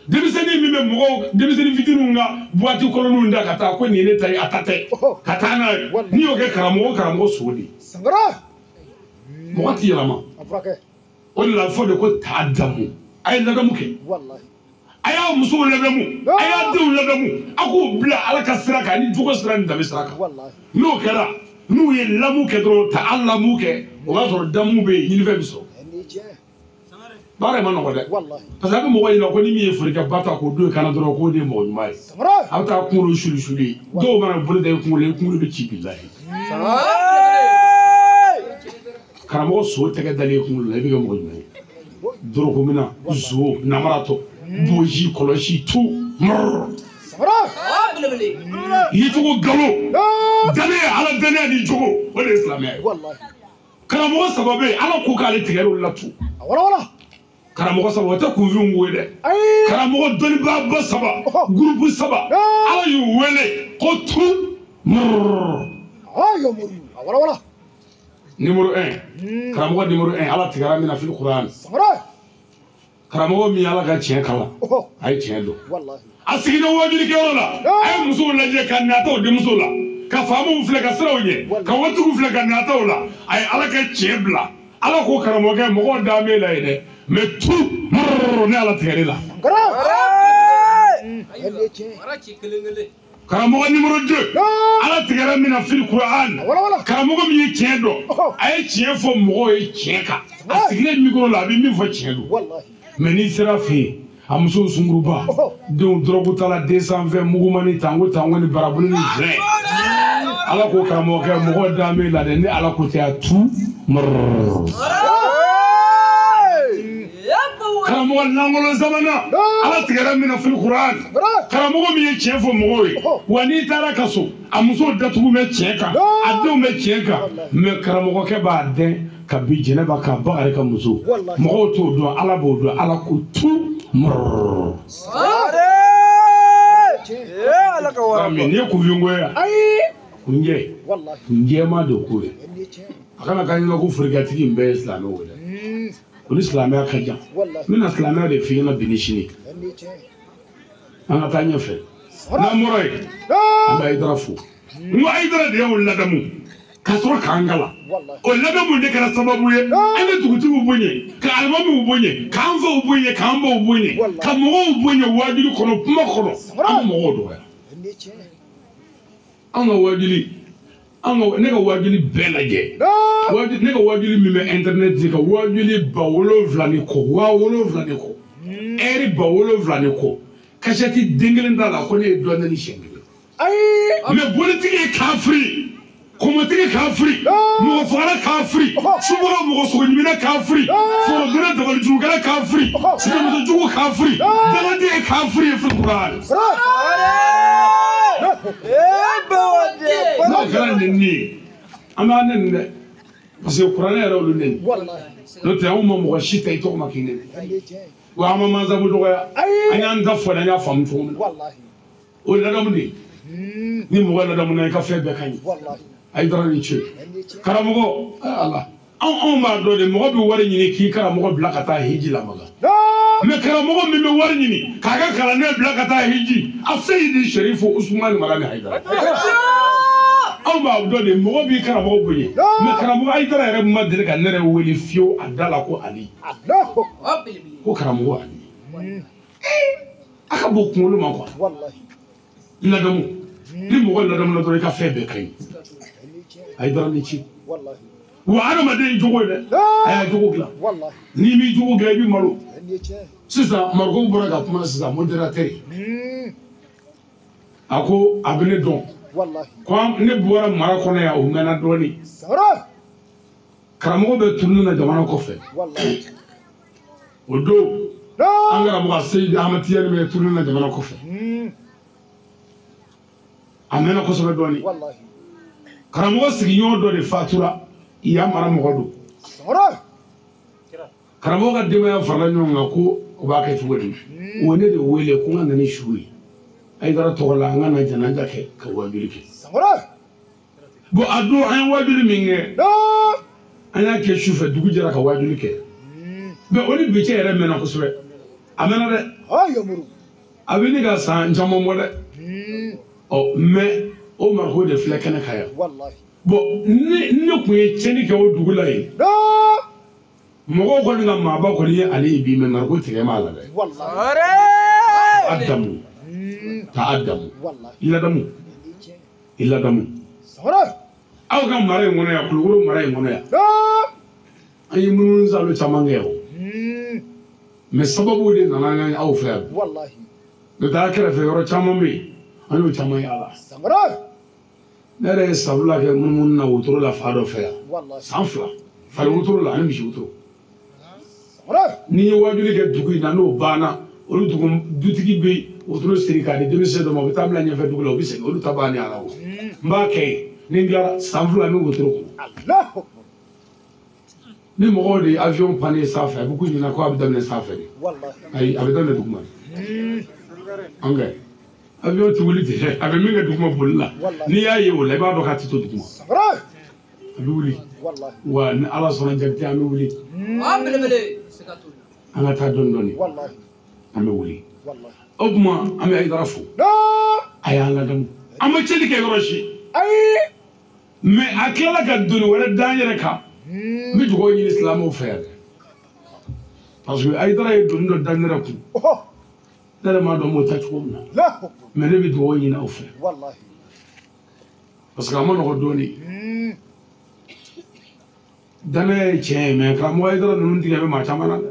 Denmisɛnnin min bɛ mɔgɔw denmisɛnnin fitininw ka buwati kɔnɔninw da ka taa ko nin ye ne ta ye a ta tɛ ka taa n'a ye n'i y'o kɛ karamɔgɔ karamɔgɔ so de. Mɔgɔ ti yɛlɛma. O de la fɔ de ko taa damu a ye ladamu kɛ. A y'a musow ladamu a y'a denw ladamu a k'u bila Ala ka sira kan ani jogo sira ni danbe sira kan. N'o kɛra n'u ye lamu kɛ dɔrɔn ta lamu kɛ o b'a sɔrɔ damu bɛ yen ɲinifɛn bɛ sɔrɔ. Baara in ma nɔgɔ dɛ. Parce que a bɛ mɔgɔ ɲininka ko ni min ye forokɛ ba ta k'o don i kana dɔrɔn k'o de ye mɔgɔ ɲuman ye. A bɛ taa kunkolo suli suli dɔw mana bolo da i kunkolo la i kunkolo bɛ ci bilahi. Karamɔgɔ so tɛgɛ dalen i kunkolo la i bɛ kɛ mɔgɔ ɲuman ye. Dɔrɔgumina zo namaratɔ boji kɔlɔsi tu mɔrɔ. Yecogo galo danaya Ala danaya ni jogo o de ye silamɛya ye. Karamɔgɔ saba bɛ yen Ala ko k'ale tigɛra olu la tu. Karamɔgɔ saba o tɛ kunfinw ko ye dɛ. Karamɔgɔ dɔnnibaaba saba gurupu saba Ala y'u wele ko tu mɔrɔ. Numéro 1 karamɔgɔ numéro 1 Ala tigɛra min na fili kuran. Karamɔgɔ min Ala ka tiɲɛ kalan a ye tiɲɛ dɔn. A sigilen wajulikɛyɔrɔ la a ye musow lajɛ ka nataw denmuso la ka faamaw filɛ ka siraw ɲɛ ka waritigiw filɛ ka nataw la a ye Ala ka tiɲɛ bila. Ala ko karamɔgɔkɛ mɔgɔw da m'e la yen dɛ mais tu ne Ala tigɛr'e la. Karamɔgɔ numéro 2 Ala tigɛra min na fili kuran. Karamɔgɔ min ye tiɲɛ dɔn a ye tiɲɛ fɔ mɔgɔw ye tiɲɛ kan a sigilen micro la a bɛ min fɔ tiɲɛ don. Mais n'i sera fɛ yen a musow sunkuruba denw dɔrɔgu tala 220 mugumani tango tango ni barabolo ni zɛn. Ala ko karamɔgɔkɛ mɔgɔ da m'e la dɛ ni Ala ko tɛ a tu mɔrɔ. Karamɔgɔ lankolon sabanan Ala tigɛra min na fili kuran. Karamɔgɔ min ye tiɲɛ fɔ mɔgɔw ye wa n'i taara ka so a musow datugu bɛ tiɲɛ kan a denw bɛ tiɲɛ kan mais karamɔgɔkɛ b'a dɛn ka bin Jɛnɛba kan Bakari ka muso mɔgɔw t'o dɔn Ala b'o dɔn Ala ko tu mɔrɔ. Nin ye kunfinko ye kunjɛ kunjɛma de ko ye a kana k'an ɲɛna ko forokɛtigi in bɛɛ ye silamɛw ye dɛ. Ko ni silamɛya ka jan n bɛna silamɛya de f'i ɲɛna bi ni sini an ka taa ɲɛfɛ n'an bɔra yen an bɛ Hayidara fo n ko Hayidara de y'anw ladamu ka sɔrɔ k'an kalan o ladamu de kɛra sababu ye an bɛ dugutigiw bonya ka alimamiw bonya k'an faw bonya k'an baw bonya ka mɔgɔw bonya waajuli kɔnɔ kuma kɔnɔ an bɛ mɔgɔw dɔgɔya. An ka waajuli ne ka waajuli bɛɛ lajɛ ne ka waajuli min bɛ internet kan waajuli 7000 ni kɔ 7000 ni kɔ ɛri 7000 ni kɔ kasɛti den kelen t'a la ko ne ye dɔ nɛni siɲɛ kelen. Mais bolitigi ye kafiri kɔmɔtigi kafiri mɔgɔ fagala kafiri subaga mɔgɔ sogoɲiminɛ kafiri forodonna dabalijugukɛla kafiri sinamusojugu kafiri dagaden ye kafiri ye fili kuran. N'o kɛra nɛni ye an b'a nɛni dɛ parce que kuranɛ yɛrɛ olu nɛni n'o tɛ anw ma mɔgɔ si ta i tɔgɔ ma k'i nɛni wa an ma mansabu dɔgɔya an y'an ta fɔ an y'a faamu cogo min na o ye ladamu de ye ni mɔgɔ ladamu na i ka fɛn bɛɛ ka ɲi. Hayidara ni ce karamɔgɔ Ala anw b'a dɔn de mɔgɔ bɛ wari ɲini k'i karamɔgɔ bila ka taa hiji la Maga mais karamɔgɔ min bɛ wari ɲini k'a ka kalanden bila ka taa hiji a Seyidi Serifu Usumani Madani Hayidara. Anw b'a dɔn de mɔgɔ b'i karamɔgɔ bonya mais karamɔgɔ Hayidara yɛrɛ ma deli ka ne yɛrɛ wele fiyewu a da la ko Ali ko karamɔgɔ Ali a ka bon kunkolo ma quoi. Ladamu ni mɔgɔ ladamu la dɔrɔn i ka fɛn bɛɛ ka ɲi. Hayidara ni ce. Wa hadamaden jogo ye dɛ, a y'a jogo dilan. N'i m'i jogo dilan, i bɛ malo. Sisan Mariko bɔra ka kuma sisan, modérateur a ko a bɛ ne dɔn ko ne bɔra mara kɔnɔ yan, o mɛnna dɔɔnin. Karamɔgɔ bɛ tourner na jamana kɔfɛ. O don an karamɔgɔ Seyidi Ahmed Tijani bɛ tourner na jamana kɔfɛ. A mɛnna kosɛbɛ dɔɔnin. Karamɔgɔ sigiɲɔgɔn dɔ de fatura, yan mara mɔgɔ don. Karamɔgɔ ka denbaya farala ɲɔgɔn kan ko o b'a kɛ cogo di. O ne de wele ko n ka na ni su ye Hayidara tɔgɔ la, an ka na janaja kɛ ka wajuli kɛ. Bon, a don an ye wajuli min kɛ, an y'a kɛ sufɛ, dugu jɛra ka wajuli kɛ. Mais o ni bi cɛ yɛrɛ mɛnna kosɛbɛ. A mɛnna dɛ. A bɛ ne ka san caman bɔ dɛ. Ɔ mais o Mariko de filɛ kɛnɛ kan yan. Bon, ne kun ye tiɲɛni kɛ o dugu la yen. Mɔgɔw kɔni ka maaba kɔni ye ale ye bi, mais Mariko tigɛ m'a la dɛ. Adamu ta Adamu i ladamu, i ladamu. Aw ka mara in kɔnɔ yan, Kulukoro mara in kɔnɔ yan, an ye munumunu salo caman kɛ o. Mais sababu de nana aw fɛ yan. N'o tɛ a kɛrɛfɛ yɔrɔ caman bɛ yen, an y'o caman y'a la. Ne yɛrɛ ye san 2 kɛ munumunu na wotoro la fa dɔ fɛ yan. San 2 fali wotoro la ani misi wotoro. N'i ye wajuli kɛ dugu in na, n'o banna, olu dugu dutigi bɛ wotoro siri k'a di denmisɛn dɔ ma, u bɛ taa bila ɲɛfɛ dugu la, u bɛ segin, olu ta bannen a la o. N b'a kɛ yen, ni n tilara san 2 n bɛ wotoro kɔnɔ. Ni mɔgɔw de ye avion panne sanfɛ, a bɛ k'u ɲɛna ko a bɛ daminɛ sanfɛ de. Ayi, a bɛ daminɛ duguma. An kɛ avion tɛ wuli ten dɛ, a bɛ min kɛ duguma boli la, n'i y'a ye o la, i b'a dɔn k'a tɛ to duguma. A bɛ wuli. Wa ni Ala sɔnna Jakite, an bɛ wuli. An ka taa dɔɔni dɔɔni. An bɛ wuli. O tuma an bɛ Hayidara fo. A y'an ladamu. An ma tiɲɛni kɛ yɔrɔ si. Mais a tilala ka doni wɛrɛ d'an yɛrɛ kan. N bɛ dugawu ɲini silamɛw fɛ yan dɛ. Parce que Hayidara ye doni dɔ da ne yɛrɛ kun. Ne yɛrɛ m'a dɔn n b'o ta cogo min na. Mais ne bɛ dugawu ɲini aw fɛ. Parce que a ma nɔgɔn dɔɔni. Danaya ye tiɲɛ ye, mais karamɔgɔ Hayidara ninnu tigɛ bɛ maa caman na dɛ.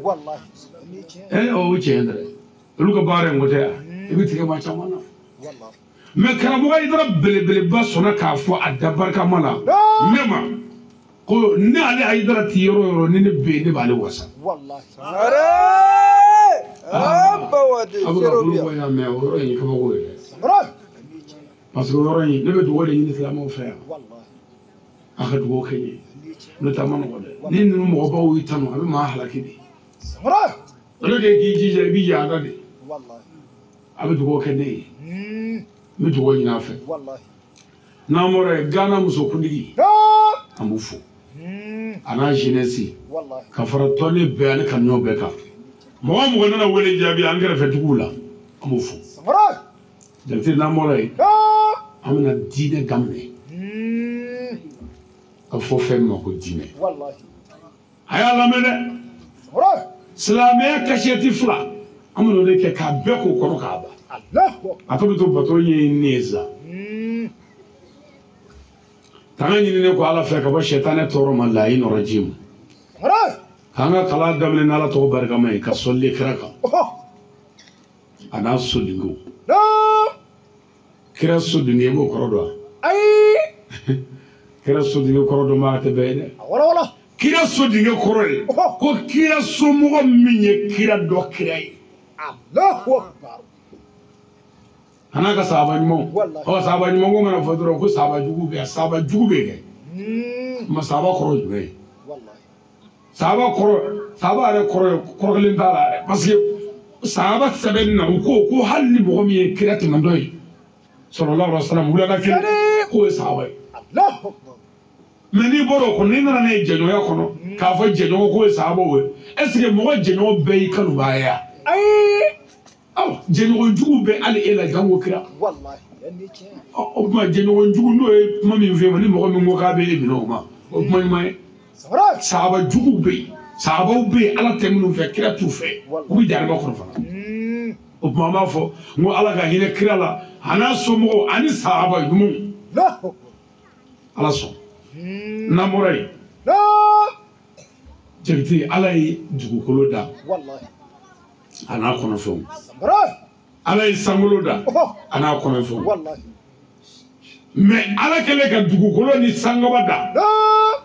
O ye tiɲɛ dɛ. Olu ka baara in ko tɛ yan. I bɛ tigɛ maa caman na. Mais karamɔgɔ Hayidara belebeleba sɔnna k'a fɔ a da barikama la ne ma ko ne ale Hayidara ti yɔrɔ o yɔrɔ, ni ne bɛ yen, ne b'ale wasa. A bɛ ka bolo bɔ yan, mais o yɔrɔ in ye kabako ye dɛ. Parce que o yɔrɔ in, ne bɛ dugawu de ɲini silamɛw fɛ yan. A ka dugawu kɛ n ye. N'o tɛ a ma nɔgɔn dɛ. Ni ninnu mɔgɔbaw y'i tanu, a bɛ maa halaki de. O de k'i jija, i bɛ yaada de. A bɛ dugawu kɛ ne ye. N bɛ dugawu ɲini a fɛ. N'an bɔra yen, Gana musokuntigi, an b'u fo. A n'a jeunesse, ka fara tɔnden bɛɛ ani kanuɲɔgɔn bɛɛ kan. Mɔgɔ o mɔgɔ nana wele jaabi an kɛrɛfɛtigiw la, an b'u fo. Jakite, n'an bɔra yen, an bɛna diinɛ daminɛ. A fɔ fɛn min ma ko diinɛ. A y'a lamɛn dɛ. Silamɛya kasiyɛti 2, an bɛna o de kɛ k'a bɛɛ k'o kɔnɔ k'a ban. A tɔ bɛ to bato ɲɛɲini ye sisan. Tanga ɲininen kɔ Ala fɛ ka bɔ sɛtanɛ tɔɔrɔ ma, layi nɔrɔ ji ma. K'an ka kalan daminɛ n'Ala tɔgɔ barikama ye, ka sɔli kira kan. A n'a sodenkew. Kira sodenkɛ, i b'o kɔrɔ dɔn wa? Kira sodenkɛ kɔrɔ dɔn b'a tɛ bɛɛ ye dɛ. Kira sodenkɛ kɔrɔ ye ko kira somɔgɔ min ye kira dɔ kira ye. A n'a ka sahaba ɲumanw. Ɔ sahaba ɲuman ko mana fɔ dɔrɔn ko sahaba jugu bɛ yan, sahaba jugu bɛ kɛ. Ma sahaba kɔrɔ ye jumɛn ye? Sahaba kɔrɔ, sahaba yɛrɛ kɔrɔ ye kɔrɔ kelen t'a la yɛrɛ. Parce que sahaba sɛbɛnni na, u ko hali ni mɔgɔ min ye kira tɛmɛntɔ ye, sallallahu alaihi wasallam, wulada kelen, k'o ye sahaba ye. Mais n'i bɔra o kɔnɔ, n'i nana n'a ye jɛɲɔgɔnya kɔnɔ, k'a fɔ jɛɲɔgɔn k'o ye sahabaw ye, est ce que mɔgɔ jɛɲɔgɔn bɛɛ y'i kanubaa ye wa? Aw jɛɲɔgɔn jugu bɛ hali e la janko kira. O tuma jɛɲɔgɔn jugu n'o ye kuma min f'e ma, ni mɔgɔ min ko k'a bɛ e minɛ o ma, o kuma ɲuman ye. Sahaba juguw bɛ yen, sahabaw bɛ yen, Ala tɛ minnu fɛ, kira t'u fɛ, u bɛ jahanama kɔnɔ fana. O tuma an b'a fɔ n ko Ala ka hinɛ kira la, a n'a somɔgɔw ani sahaba ɲumanw. Ala sɔn. N'an bɔra yen, Jakite Ala ye dugukolo da a n'a kɔnɔfɛnw. Ala ye sankolo da a n'a kɔnɔfɛnw. Mais Ala kɛlen ka dugukolo ni sankaba da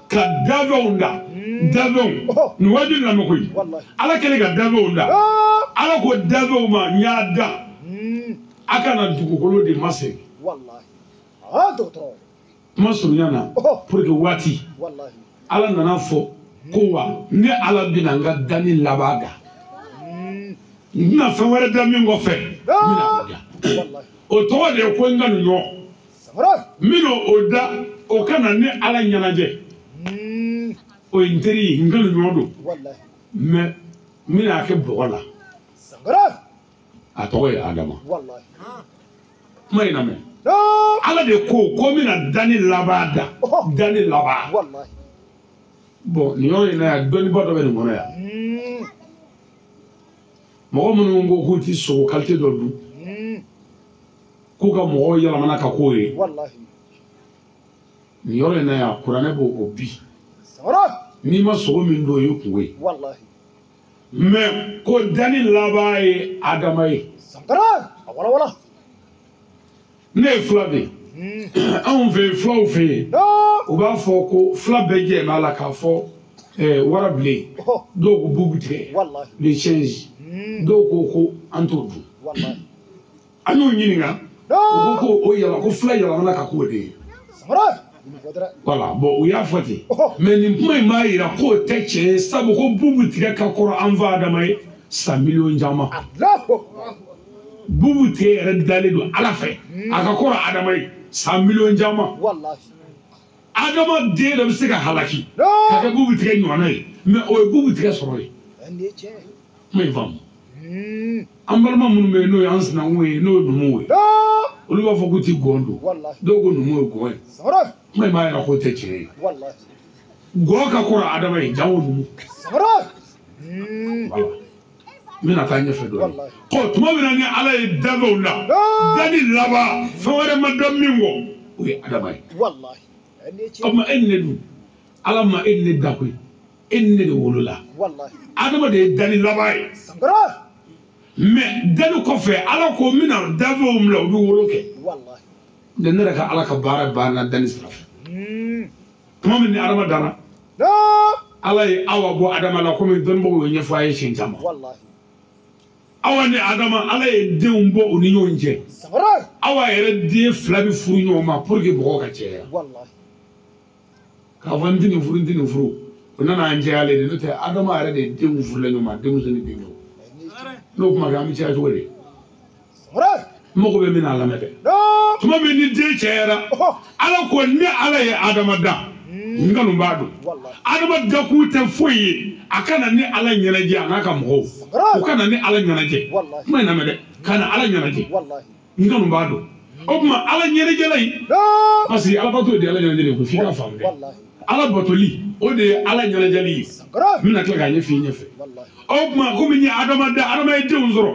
ka dafɛnw da dafɛnw nin waati lamɛn koyi. Ala kɛlen ka dafɛnw da Ala ko dafɛnw ma n y'a da a kana dugukolo de masegin. Kuma surunya na pour que waati Ala nana fɔ ko wa ne Ala bɛna n ka danni laban da n tɛna fɛn wɛrɛ da min kɔfɛ n bɛna o da o tɔgɔ de ye ko n ka nin ɲɔgɔn n bɛna o da o ka na ne Ala ɲɛnajɛ o ye n teri ye n ka nin ɲɔgɔn don mais n bɛna a kɛ bɔgɔ la a tɔgɔ ye Adama. Kuma in lamɛn. Ala de ko ko n bɛna danni laban da danni laban. Bon nin yɔrɔ in na yan dɔnniba dɔ bɛ nin kɔnɔ yan mɔgɔ minnu ko k'u ti sogo kalite dɔ dun k'u ka mɔgɔw yɛlɛmana ka k'o ye nin yɔrɔ in na yan kuranɛ b'o o bi n'i ma sogo min dun o y'i kungo ye mais ko danni laban ye Adama ye. Ne ye fila de ye anw fɛ yen filaw fɛ yen u b'a fɔ ko fila bɛɛ jɛ b'a la k'a fɔ warabilen dɔw ko bubu tigɛ les singes dɔw ko ko an t'o dun an y'o ɲininka u ko ko o yɛlɛma ko fila yɛlɛmana ka k'o de ye voilà bon u y'a fɔ ten mais nin kuma in b'a yira k'o tɛ tiɲɛ ye sabu ko bubu tigɛ ka kɔrɔ an fa Adama ye san miliyɔn caman. Bubu tigɛ yɛrɛ dalen don Ala fɛ a ka kɔrɔ Adama ye san miliyɔn caman. Adama den dɔ bɛ se ka halaki ka kɛ bubu tigɛ ɲɔgɔnna ye mais o ye bubu tigɛ sɔrɔ ye. Kuma in faamu. An balima minnu bɛ yen n'o ye an sinankun ye n'o ye numuw ye olu b'a fɔ k'u ti gɔn dun dɔw ko numu ye gɔn ye kuma in b'a yira k'o tɛ tiɲɛ ye. Gɔn ka kɔrɔ Adama ye jango numu. Voilà. N bɛna taa ɲɛfɛ dɔɔnin. Ɔ tuma min na ni Ala ye dafɛnw da danni laban fɛn wɛrɛ ma da min kɔ o ye Adama ye. O tuma e ni ne dun Ala ma e ni ne da koyi e ni ne de wolola. Adama de ye danni laban ye. Mais danni kɔfɛ Ala ko n bɛna dafɛnw bila u bɛ wolo kɛ. Ne yɛrɛ ka Ala ka baara banna danni sira fɛ. Tuma min ni Adama danna Ala ye Awa bɔ Adama la komi dɔnnibagaw y'o ɲɛfɔ a ye siɲɛ caman. Awa ni Adama Ala ye denw bɔ u ni ɲɔgɔn cɛ. Awa yɛrɛ den fila bɛ furu ɲɔgɔn ma pour que mɔgɔw ka caya. K'a fɔ n tɛ nin furu n tɛ nin furu o nana an cayalen de n'o tɛ Adama yɛrɛ de ye denw furula ɲɔgɔn ma denmuso ni denkɛw. N'o kuma kɛ an bɛ caya cogo di? N mago bɛ min na a lamɛn dɛ. Tuma min ni den cayara Ala ko ne Ala ye Adama da n kanu b'a dɔn. Adama dakun tɛ foyi ye a ka na ni Ala ɲɛnajɛ a n'a ka mɔgɔw u ka na ni Ala ɲɛnajɛ kuma in lamɛn dɛ ka na Ala ɲɛnajɛ n kanu b'a dɔn o tuma Ala ɲɛnajɛla in parce que Ala bato de ye Ala ɲɛnajɛ de ye ko f'i k'a faamu dɛ Ala batoli o de ye Ala ɲɛnajɛli ye n bɛna tila k'a ɲɛf'i ɲɛfɛ o tuma komi n ye Adama da Adama ye denw sɔrɔ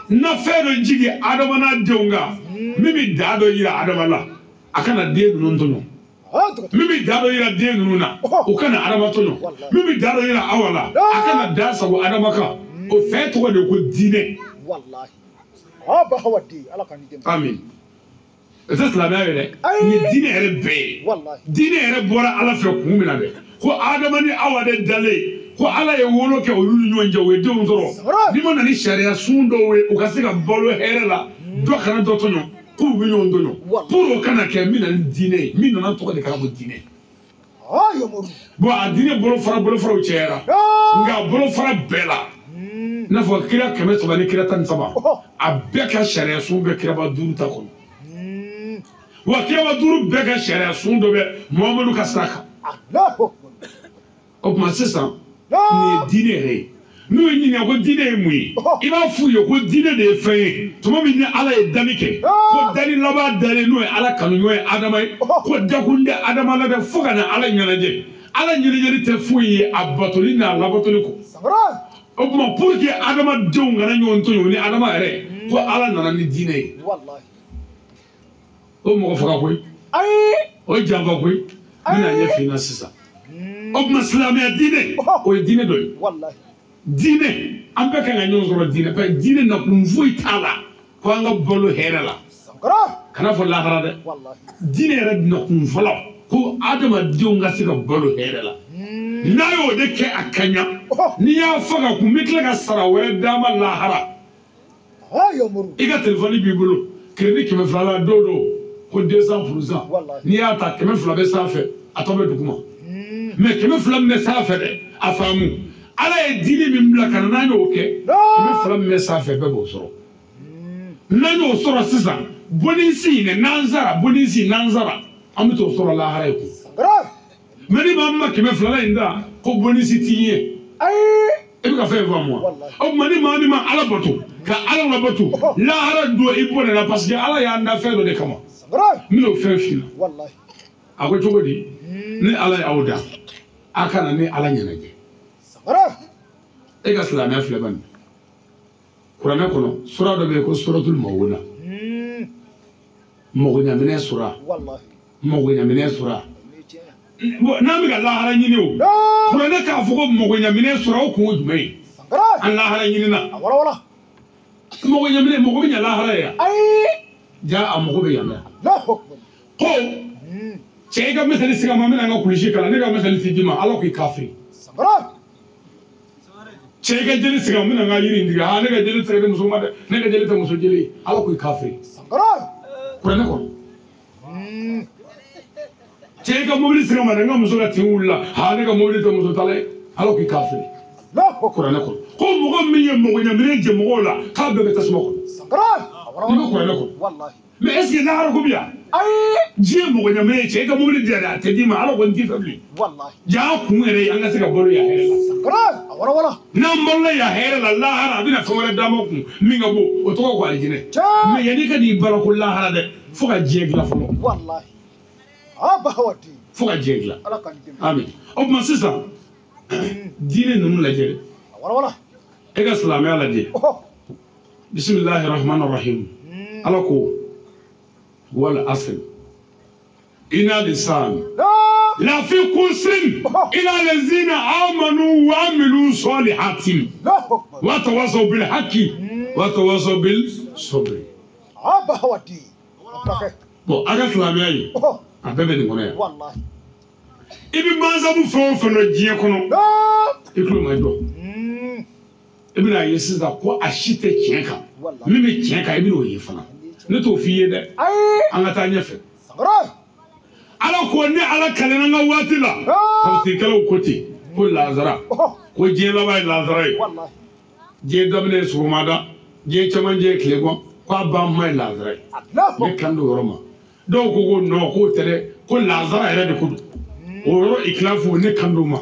n na fɛn dɔ jigin Adama n'a denw kan min bɛ da dɔ yira Adama la a kana den ninnu tɔɲɔ. Min bɛ da dɔ yira den ninnu na o kana Adama tɔɲɔ min bɛ da dɔ yira Awa la a kana da sago Adama kan o fɛn tɔgɔ de ko diinɛ. Amin. O tɛ silamɛya ye dɛ nin ye diinɛ yɛrɛ bɛɛ ye diinɛ yɛrɛ bɔra Ala fɛ kun min na dɛ ko Adama ni Awa de dalen ko Ala ye wolo kɛ olu ni ɲɔgɔn cɛ u ye denw sɔrɔ n'i ma na ni sariya sun dɔw ye u ka se ka balo hɛrɛ la dɔ kana dɔ tɔɲɔ k'u bɛ ɲɔgɔn tɔɲɔ pour o kana kɛ min na ni diinɛ ye min nana tɔgɔ de kɛra ko diinɛ. Bon a diinɛ bolofaraw cayara nka bolofara bɛɛ la i n'a fɔ kira 300 ni kira 13 a bɛɛ ka sariya sun bɛ kiraba 5 ta kɔnɔ wa kiraba 5 bɛɛ ka sariya sun dɔ bɛ Muhamadu ka sira kan. O tuma sisan nin ye diinɛ yɛrɛ ye. N'u ye ɲininka ko diinɛ ye mun ye i b'a f'u ye ko diinɛ de ye fɛn ye tuma min ni Ala ye danni kɛ ko danni laban dalen n'o ye Ala kanuɲɔgɔn ye Adama ye ko dakun tɛ Adama la dɛ fo ka na Ala ɲɛnajɛ Ala ɲɛnajɛli tɛ foyi ye a batoli n'a labatoli kɔ o tuma pour que adamadenw kana ɲɔgɔn tɔɲɔ ni Adama yɛrɛ ko Ala nana ni diinɛ ye o mɔgɔ faga koyi o ye janfa koyi n bɛna ɲɛf'i ɲɛna sisan. O tuma silamɛya diinɛ o ye diinɛ dɔ ye. Diinɛ an bɛɛ kan ka ɲɔgɔn sɔrɔ diinɛ parce que diinɛ nakun foyi t'a la ko an ka balo hɛrɛ la. Kana fɔ lahara dɛ. Diinɛ yɛrɛ nakun fɔlɔ ko adamadenw ka se ka balo hɛrɛ la. N'a y'o de kɛ a ka ɲa n'i y'a faga kun bɛ tila ka sara wɛrɛ d'a ma lahara. I ka telefɔni b'i bolo crédit 200 la don dɔw ko 200% n'i y'a ta 200 bɛ sanfɛ a tɔ bɛ duguma. Mais 200 min bɛ sanfɛ dɛ a faamu Ala ye diinɛ min bila ka na n'an y'o kɛ 200 min bɛ sanfɛ bɛɛ b'o sɔrɔ. N'an y'o sɔrɔ sisan bonisi in n'an sara bonisi n'an sara an bɛ t'o sɔrɔ lahara ye kun. Mais ni maa min ma 200 la in da ko bonisi t'i ye. E bɛ ka fɛn faamu wa? O tuma ni maa min ma Ala bato ka Ala labato lahara don i bɔnɛ la parce que Ala y'an da fɛn dɔ de kama. N bɛn'o fɛn f'i ɲɛna. A ko cogo di? Ni Ala y'aw da a kana ni Ala ɲɛnajɛ. E ka silamɛya filɛ bani. Kuranɛ kɔnɔ sura dɔ bɛ yen ko suratul mawuna. Mɔgɔɲaminɛ sura. Mɔgɔɲaminɛ sura. N'an bɛ ka lahara ɲini o. Kuranɛ k'a fɔ ko mɔgɔɲaminɛ sura o kun ye jumɛn ye? An lahara ɲinina. Mɔgɔɲaminɛ mɔgɔ bɛ ɲɛ lahara ye yan. Ja a mɔgɔ bɛ yan dɛ. Ko cɛ i ka misali sigi a ma n bɛna n ka kulusi kala ne ka misali ti d'i ma Ala k'i kafiri. Cɛ i ka jeli sigi a ma n bɛna n ka yiri in tigɛ aa ne ka jeli tɛ se ka di muso ma dɛ ne ka jeli tɛ muso jeli ye Ala k'i kafiri. Kuranɛ kɔnɔ. Cɛ i ka mobili sigi a ma dɛ n ka muso ka tin wulila aa ne ka mobili tɛ muso tala ye Ala k'i kafiri. Kuranɛ kɔnɔ. Ko mɔgɔ min ye mɔgɔɲaminɛ jɛ mɔgɔw la k'a bɛɛ bɛ tasuma kɔnɔ. N'i bɛ kuranɛ kɔnɔ. Mais est-ce que lahara ko bɛ yan? Diɲɛ mɔgɔɲaminɛ cɛ i ka mobili di yan dɛ a tɛ d'i ma Ala kɔni t'i fɛ bilen. Ja kun yɛrɛ ye an ka se ka balo yan hɛrɛ la. N'an balola yan hɛrɛ la lahara a bɛna fɛn wɛrɛ d'an ma kun min ka bon o tɔgɔ ko alijinɛ. Mais yanni i ka n'i balo ko lahara dɛ fo ka diɲɛ dilan fɔlɔ. Fo ka diɲɛ dilan. Amin. O tuma sisan diinɛ ninnu lajɛ dɛ. E ka silamɛya lajɛ. Bisimilahi rahmani rahim. Ala ko wal asr inna lisan la fi kusrin ila lazina amanu wa amilu salihatin wa tawasaw bil haqqi wa tawasaw bil sabri. Bon a ka silamɛya ye a bɛɛ bɛ nin kɔnɔ yan. I bɛ mansabu fɛn o fɛn dɔn diɲɛ kɔnɔ i tulo ma jɔ. I bɛna ye sisan ko a si tɛ tiɲɛ kan min bɛ tiɲɛ kan i bɛn'o ye fana. Ne t'o f'i ye dɛ. An ka taa ɲɛfɛ. Ala ko ni Ala kalenna n ka waati la. Tafsirikɛlaw ko ten ko lazara ko diɲɛ laban ye lazara ye. Diɲɛ daminɛ ye sɔgɔmada diɲɛ cɛmancɛ ye tilegan k'a ban kuma ye lazara ye. Ne kan d'o yɔrɔ ma. Dɔw ko ko non k'o tɛ dɛ ko lazara yɛrɛ de ko don. O yɔrɔ ikilafu ne kan d'o ma.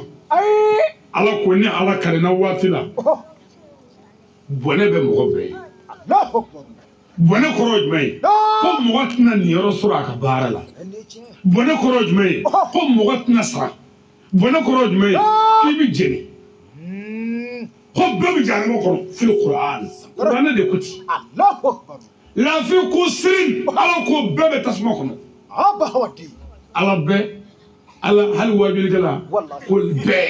Ala ko ni Ala kalenna waati la. Bɔnɛ bɛ mɔgɔ bɛɛ ye. Bɔnɛ kɔrɔ ye jumɛn ye? Ko mɔgɔ tɛna niyɔrɔ sɔrɔ a ka baara la. Bɔnɛ kɔrɔ ye jumɛn ye? Ko mɔgɔ tɛna sara. Bɔnɛ kɔrɔ ye jumɛn ye? K'i bɛ jeni. Ko bɛɛ bɛ jahanama kɔnɔ fil Kuran. Kuranɛ de ko ten. Lafi ko sirin Ala ko bɛɛ bɛ tasuma kɔnɔ. Ala bɛɛ Ala hali wajulikɛla ko bɛɛ.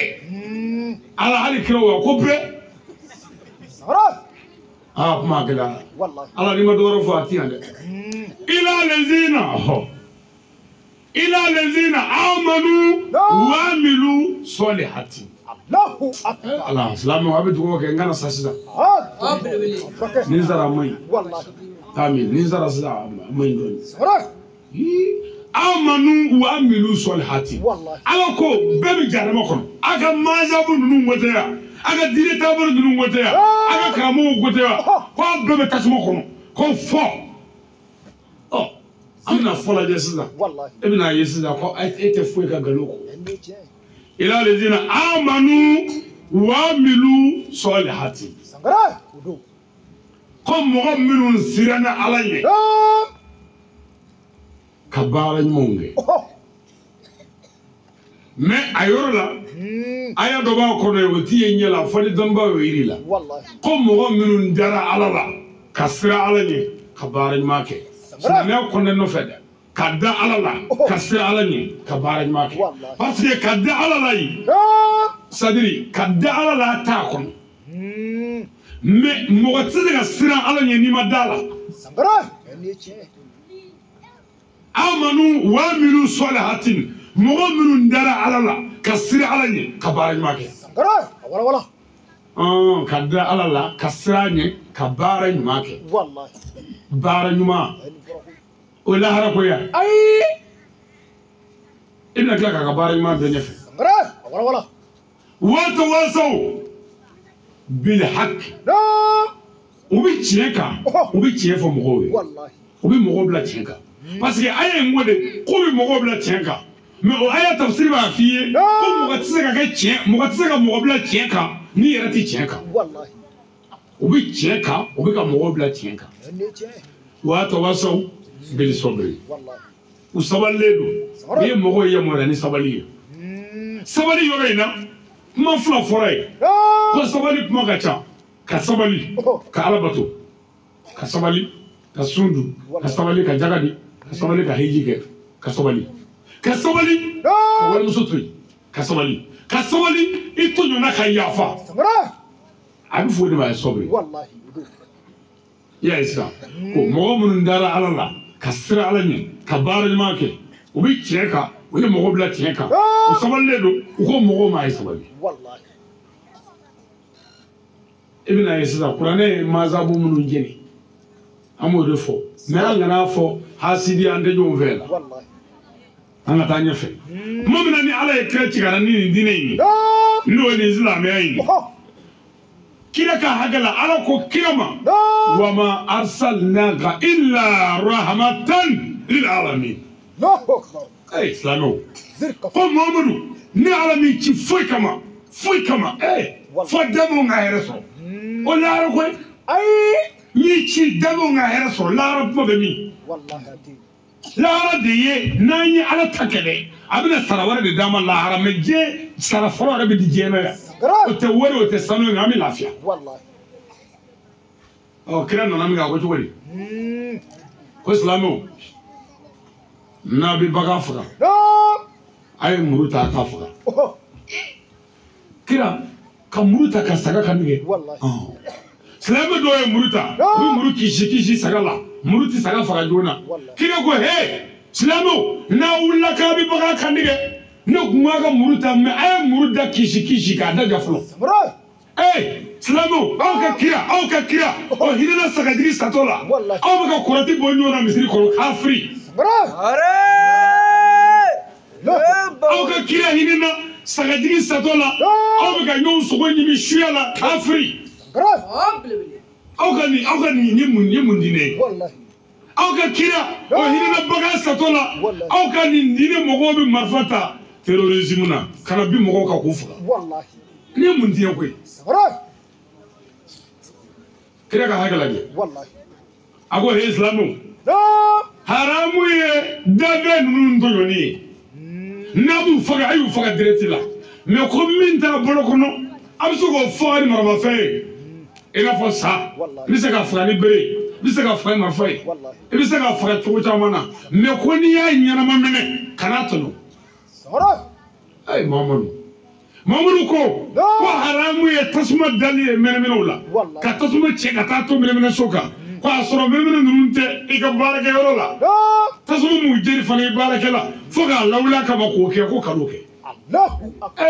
Ala hali kiraw wa ko bɛɛ. Ah kuma gɛlɛyara. Ala n'i ma dɔ wɛrɛ fɔ a ti yan dɛ. Ila lezina ila lezina amanu wa amilu solihati. Ala silamɛw a bɛ dugawu kɛ n kana sa sisan. Ni n sara a man ɲi. Amin ni n sara sisan a man ɲi dɔɔni. Amanu wa amilu solihati. Ala ko bɛɛ bɛ jahanama kɔnɔ. A ka mazabu ninnu ko tɛ yan. A ka diinɛ taabolo ninnu ko tɛ yan. A ka karamɔgɔw ko tɛ yan. Ko a bɛɛ bɛ tasuma kɔnɔ. Ko fɔ. Ɔ an bɛna fɔ lajɛ sisan. E bɛna ye sisan ko e tɛ foyi ka nkalon kɔ. Ila lezina amanu wa amilu solihati. Ko mɔgɔ minnu siranna Ala ɲɛ. Ka baara ɲumanw kɛ. Mais a yɔrɔ la aya dɔ b'a kɔnɔ yen o t'i ye ɲɛ la fo ni dɔnnibaw y'o yir'i la. Ko mɔgɔ minnu dara Ala la ka siran Ala ɲɛ ka baara ɲuman kɛ. Silamɛya kɔnɛ nɔfɛ dɛ. Ka da ala la ka siran ala ɲɛ ka baara ɲuman kɛ parce que ka da ala la yen c'est-à-dire ka da ala la t'a kɔnɔ mais mɔgɔ tɛ se ka siran ala ɲɛ n'i ma da la. Amanu wa amilu salihatin mɔgɔ minnu dara ala la ka siran ala ɲɛ ka baara ɲuman kɛ. Ka da ala la ka siran ɲɛ ka baara ɲuman kɛ. Baara ɲuman. O lahara ko ya. Ayi. I bɛna tila k'a ka baara ɲuman bɛɛ ɲɛfɛ. Watawasaw bil haqq. U bɛ tiɲɛ kan, u bɛ tiɲɛ fɔ mɔgɔw ye. U bɛ mɔgɔw bila tiɲɛ kan. Parce que aya in ko de k'u bɛ mɔgɔw bila tiɲɛ kan. Mais o aya tafsiri b'a f'i ye ko mɔgɔ tɛ se ka kɛ tiɲɛ, mɔgɔ tɛ se ka mɔgɔ bila tiɲɛ kan n'i yɛrɛ tɛ tiɲɛ kan. U bɛ tiɲɛ kan, u bɛ ka mɔgɔw bila tiɲɛ kan. Watawasaw bil sabri. U sabalilen don. N'i ye mɔgɔw yamaruya ni sabali ye. Sabali yɔrɔ in na, kuma fila fɔra yen. Ko sabali kuma ka ca. Ka sabali, ka ala bato. Ka sabali, ka sun dun. Ka sabali, ka jaga di. Ka sabali, ka hiji kɛ. Ka sabali. Ka sabali, ka walimuso to yen. Ka sabali. Ka sabali, i tɔɲɔna ka yafa. A bɛ fɔ o de ma ye sabri. I y'a ye sisan ko mɔgɔ minnu dara ala la ka siran ala ɲɛ ka baara ɲuman kɛ u bɛ tiɲɛ kan u ye mɔgɔw bila tiɲɛ kan u sabalilen don u ko mɔgɔw ma a ye sabali. I bɛna ye sisan kuranɛ ye mazabu minnu jeni an b'o de fɔ mɛ an kana fɔ hasidi an tɛ ɲɔgɔn fɛ la an ka taa ɲɛfɛ. Tuma min na ni ala ye kira ci ka na ni nin diinɛ in ye n'o ye nin silamɛya in ye kira ka hakɛ la ala ko kira ma wama arsalnaka illa rahmatan lil alamin. Silamɛw ko Muhamadu ne ala min ci foyi kama foyi kama fo damew ka hɛrɛ sɔrɔ o lahara koyi. Ayi. N'i ci damew ka hɛrɛ sɔrɔ lahara kuma bɛ min? Lahara de ye n'an ye ala ta kɛlɛ a bɛna sara wɛrɛ de d'an ma lahara mɛ diɲɛ sara fɔlɔ yɛrɛ bɛ di diɲɛ na yan. O tɛ wari o tɛ sanu ye nka an bɛ lafiya. Ɔ kira nana min kɛ a ko cogo di? Ko silamɛw n'a bɛ bagan faga a ye muru ta a k'a faga. Kira ka muru ta ka saga kan tigɛ. Silamɛ dɔw ye muru ta u bɛ muru kisi saga la muru tɛ saga faga joona. Kira ko he silamɛw n'a wulila k'a bɛ bagan kan tigɛ ne kun b'a ka muru ta mɛ a ye muru da kisi k'a da ja fɔlɔ. Silamɛw aw ka kira o hinɛna sagajigi satɔ la aw bɛ ka kɔrɔti bɔ ɲɔgɔn na misiri kɔnɔ kafiri. Aw ka kira hinɛna sagajigi satɔ la aw bɛ ka ɲɔgɔn sogo ɲimi suya la kafiri. Aw ka nin ye mun diinɛ ye? Aw ka kira o hinɛna bagan satɔ la aw ka nin diinɛ mɔgɔw bɛ marifa ta terrorisme na ka na bin mɔgɔw kan k'u faga. Nin ye mun diinɛ ko ye? Kira ka hakɛ lajɛ. A ko he silamɛw haramu ye danfɛn ninnu tɔɲɔni ye n'a b'u faga a y'u faga direct la mɛ ko min t'a bolo kɔnɔ a bɛ se k'o faga ni maramafɛn ye i n'a fɔ sa i bɛ se ka faga ni bere ye i bɛ se ka faga ni marifa ye i bɛ se ka faga cogo caman na mɛ ko n'i y'a ɲɛnama minɛ kan'a tɔɲɔ. Ayi Mamadu ko haramu ye tasuma dali ye mɛnɛmɛnɛw la ka tasuma cɛ ka taa to mɛnɛmɛnɛ so kan k'a sɔrɔ mɛnɛmɛnɛ ninnu tɛ i ka baarakɛyɔrɔ la tasuma m'u jeni fana i baarakɛla fo k'a lawuli a kama k'o kɛ ko kan'o kɛ.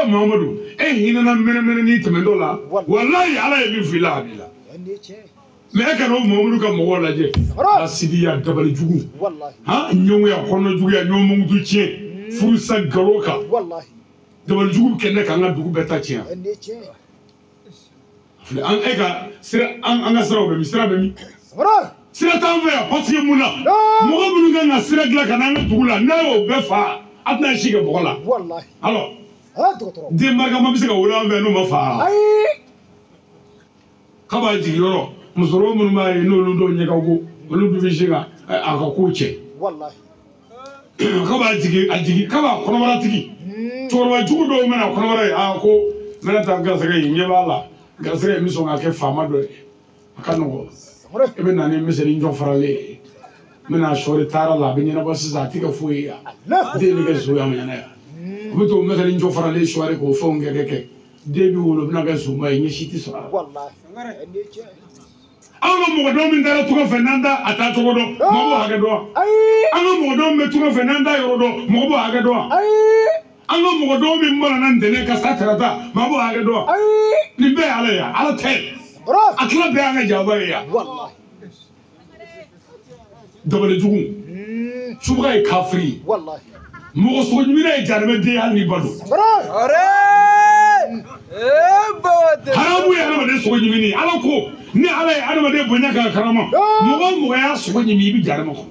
Mamadu e hinɛna mɛnɛmɛnɛ tɛmɛntɔ la walayi ala ye min f'i la a b'i la mɛ e kana o Mamadu ka mɔgɔw lajɛ hasidiya dabalijugu ɲɔgɔnya kɔnɔjuguya ɲɔgɔn tiɲɛ furusa nkalon kan dabalijugu kɛ ne k'an ka dugu bɛɛ ta tiɲɛ. An e ka sira an ka siraw bɛ min? Sira bɛ min? Sira t'an fɛ yan parce que mun na mɔgɔ minnu kan ka sira dilan ka n'an ka dugu la n'a y'o bɛɛ fa a tɛna si kɛ bɔgɔ la. Alors den barikama bɛ se ka wolo an fɛ n'o ma fa. K'a b'a jigin yɔrɔ musokɔrɔba minnu b'a ye n'olu dɔw ɲɛ ka go olu dun bɛ se ka a ka kow cɛ. K'a b'a jigin a jigin k'a b'a kɔnɔbara tigi. Cɛkɔrɔba jugu dɔw mana kɔnɔbara ye a ko n bɛna taa garisɛgɛ in ɲɛ b'a la garisɛgɛ in bɛ sɔn ka kɛ faama dɔ ye a ka nɔgɔn e bɛ na ni misɛnnin jɔ faralen ye N bɛna sɔɔri taara la a bɛ ɲɛnabɔ sisan a tɛ kɛ foyi ye yan den bɛ kɛ zo ye a ma ɲɛna yan u bɛ t'o mɛtɛrɛ jɔ faralen sɔɔri k'o fɛnw kɛ den b'i wolo o bɛna kɛ zonba ye ɲɛ si tɛ sɔrɔ a la. An ka mɔgɔ dɔw min taara tunga fɛ n'an t'a a taa cogo dɔn mɔgɔ b'o hakɛ dɔn wa? An ka mɔgɔ dɔw min bɛ tunga fɛ n'an t'a yɔrɔ dɔn mɔgɔ b'o hakɛ dɔn wa? An ka mɔgɔ dɔw min banana ntɛnɛn ka sa tarata mɔgɔ b'o hakɛ dɔn wa? Nin bɛɛ ye Ala ye Ala tɛ a tila bɛɛ y'an ka jaba ye yan. Dabali jugu subaga ye kafiri ye mɔgɔ sogo ɲimina ye jahanamɛ den hali n'i ba don. Haramu ye adamaden sogo ɲimini Ala ko ni Ala ye adamaden bonya k'a karama mɔgɔ o mɔgɔ y'a sogo ɲimi i bɛ jahanama kɔnɔ.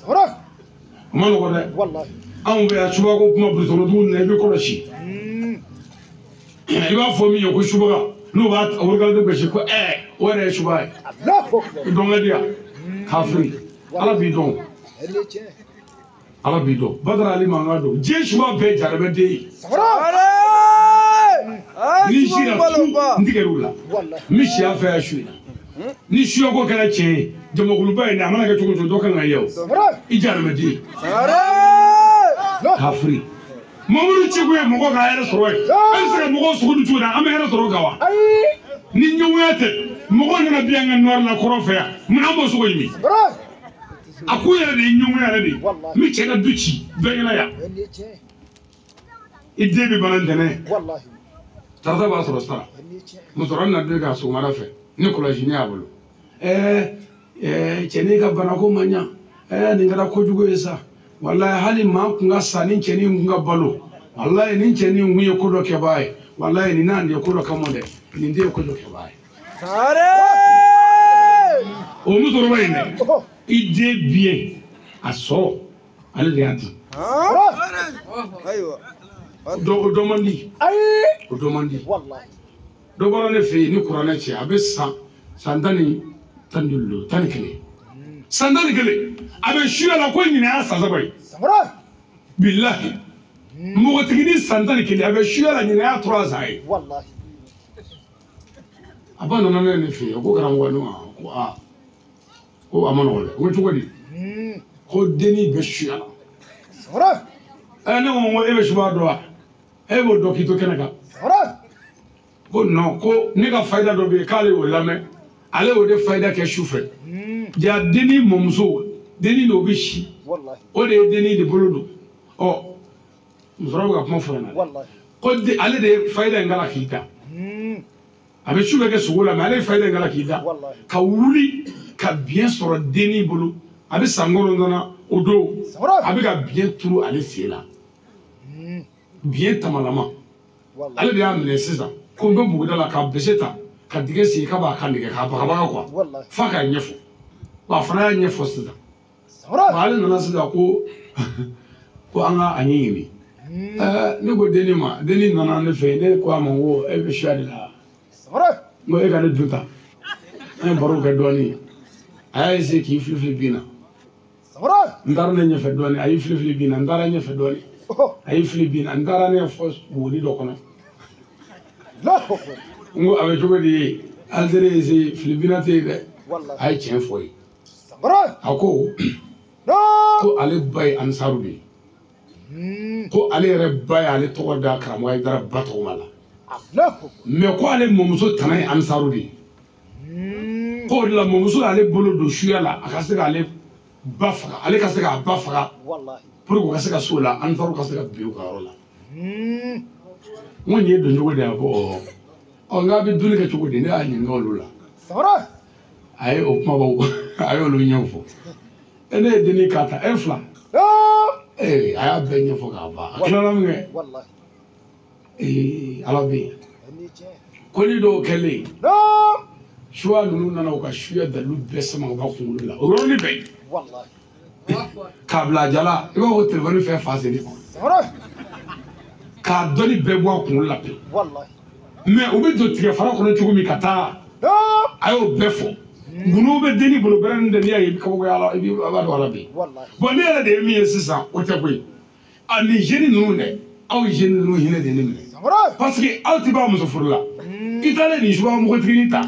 O ma nɔgɔ dɛ. Anw fɛ yan subagako kuma burusikɔnɔ na i bɛ kɔlɔsi i b'a fɔ min ye ko subaga n'o b'a origande gosi ko o yɛrɛ ye subaga ye i dɔn ka di yan kafiri Ala b'i dɔn. Ala b'i dɔn Badara Ali mankan don diɲɛ suba bɛɛ jahanamɛ den ye n'i sira tu n tigɛr'u la n bɛ si a fɛ yan su in na ni suyako kɛra tiɲɛ ye jamakuluba in dɛ a mana kɛ cogo o cogo dɔ kan ka ye o i jahanamɛ den ye kafiri Mamadu ciko ye mɔgɔ ka hɛrɛ sɔrɔ ye an bɛ se ka mɔgɔw sogo dun cogo di an bɛ hɛrɛ sɔrɔ o kan wa ni ɲɛngoya tɛ mɔgɔ nana bi an ka nɔrɔ la kɔrɔ fɛ yan mun an b'o sogo ɲimi a ko yɛrɛ de ye ɲɛngoya yɛrɛ de ye n bɛ cɛ ka du ci bɛɛ ɲɛna yan i den bɛ bana ntɛnɛn tarata b'a sɔrɔ sara musokɔrɔba nana den ka sɔgɔmada fɛ ni kɔlɔsi ne y'a bolo cɛnin ka banako man ɲa nin kɛra kojugu ye sa walayi hali maa kun ka sa ni cɛnin kun ka balo walayi ni cɛnin kun ye ko dɔ kɛbaa ye walayi nin n'an de ye ko dɔ kama dɛ nin den ye ko dɔ kɛbaa ye o musokɔrɔba in dɛ i den biyɛn a sɔrɔ ale de y'a di o dɔ man di o dɔ man di dɔ bɔra ne fɛ yen ni kuranɛ cɛ a bɛ san 11 san 11 a bɛ suya la ko ɲinɛ y'a san 3 ye bilahi npogotiginin san 11 a bɛ suya la ɲinɛ y'a 3 ans ye a ba nana ne fɛ yen ko karamɔgɔ ne ma ko aa ko a ma nɔgɔ dɛ ko cogo di ko dennin bɛ suya la ne ko e bɛ suba dɔn wa e b'o dɔn k'i to kɛnɛ kan ko non ko ne ka fayida dɔ bɛ yen k'ale y'o lamɛn ale y'o de fayida kɛ su fɛ ja dennin mɔmuso dennin de o bɛ si o de ye dennin de bolo don ɔ musokɔrɔba bɛ ka kuma fɔ ɲɛna ko ale de ye fayida in k'a la k'i da a bɛ su bɛ kɛ sogo la mɛ ale ye fayida in k'a la k'i da ka wuli ka biyɛn sɔrɔ dennin bolo a bɛ san 9 na o don a bɛ ka biyɛn turu ale sen la biyɛn tamalama ale de y'a minɛ sisan ko n bɛ buguda la ka bese ta ka dingɛ sigi k'a b'a kan nɛgɛ k'a bagabaga quoi f'a k'a ɲɛfɔ wa a fana y'a ɲɛfɔ sisan wa ale nana sisan ko an ka a ɲɛɲini ne ko dennin ma dennin nana ne fɛ yen ne ko a ma ko e bɛ suya de la n ko e ka ne dun ta an ye baro kɛ dɔɔnin a y'a essayer k'i filifili bin na n taara ne ɲɛfɛ dɔɔnin a y'i filifili bin na n taara ɲɛfɛ dɔɔnin a y'i fili bin na n taara ne fɔ woni dɔ kɔnɔ n ko a bɛ cogo di ye an sera yen se filibina tɛ yen dɛ a ye tiɲɛ fɔ ye a ko ko ale ba ye ansaru de ye ko ale yɛrɛ ba ye ale tɔgɔ da karamɔgɔ Hayidara ba tɔgɔma la mɛ ko ale mɔmuso tana ye ansaru de ye ko o de la mɔmuso y'ale bolo don suya la a ka se k'ale ba faga ale ka se k'a ba faga pour que u ka se ka s'o la ansaru ka se ka bin u ka yɔrɔ la n ko nin ye don cogo de ye a ko ɔ n k'a bɛ dumuni kɛ cogo di ne y'a ɲininka olu la a ye o kumabaw a y'olu ɲɛfɔ ne ye dennin k'a ta e fila a y'a bɛɛ ɲɛfɔ k'a ban a tilala min kɛ Ala bɛ yen ko ni dɔw kɛlen suya ninnu nana u ka suya dalilu bɛɛ sama ka bɔ kunkolo la o yɔrɔnin bɛɛ k'a bila a jala i b'a fɔ telefɔni fɛn fa sen k'a dɔnni bɛɛ bɔ a kunkolo la pewu mɛ u bɛ don tigɛfara kɔnɔ cogo min ka taa a y'o bɛɛ fɔ gundow bɛ dennin bolo bɛrɛ nin tɛ n'i y'a ye i bɛ kabakoya la i b'a dɔn Ala bɛ yen bɔn ne yɛrɛ de ye min ye sisan o tɛ koyi a nin jeune ninnu dɛ aw jeune ninnu hinɛ de ne minɛ parce que aw tɛ ban muso furu la i taalen nin suba npogotiginin ta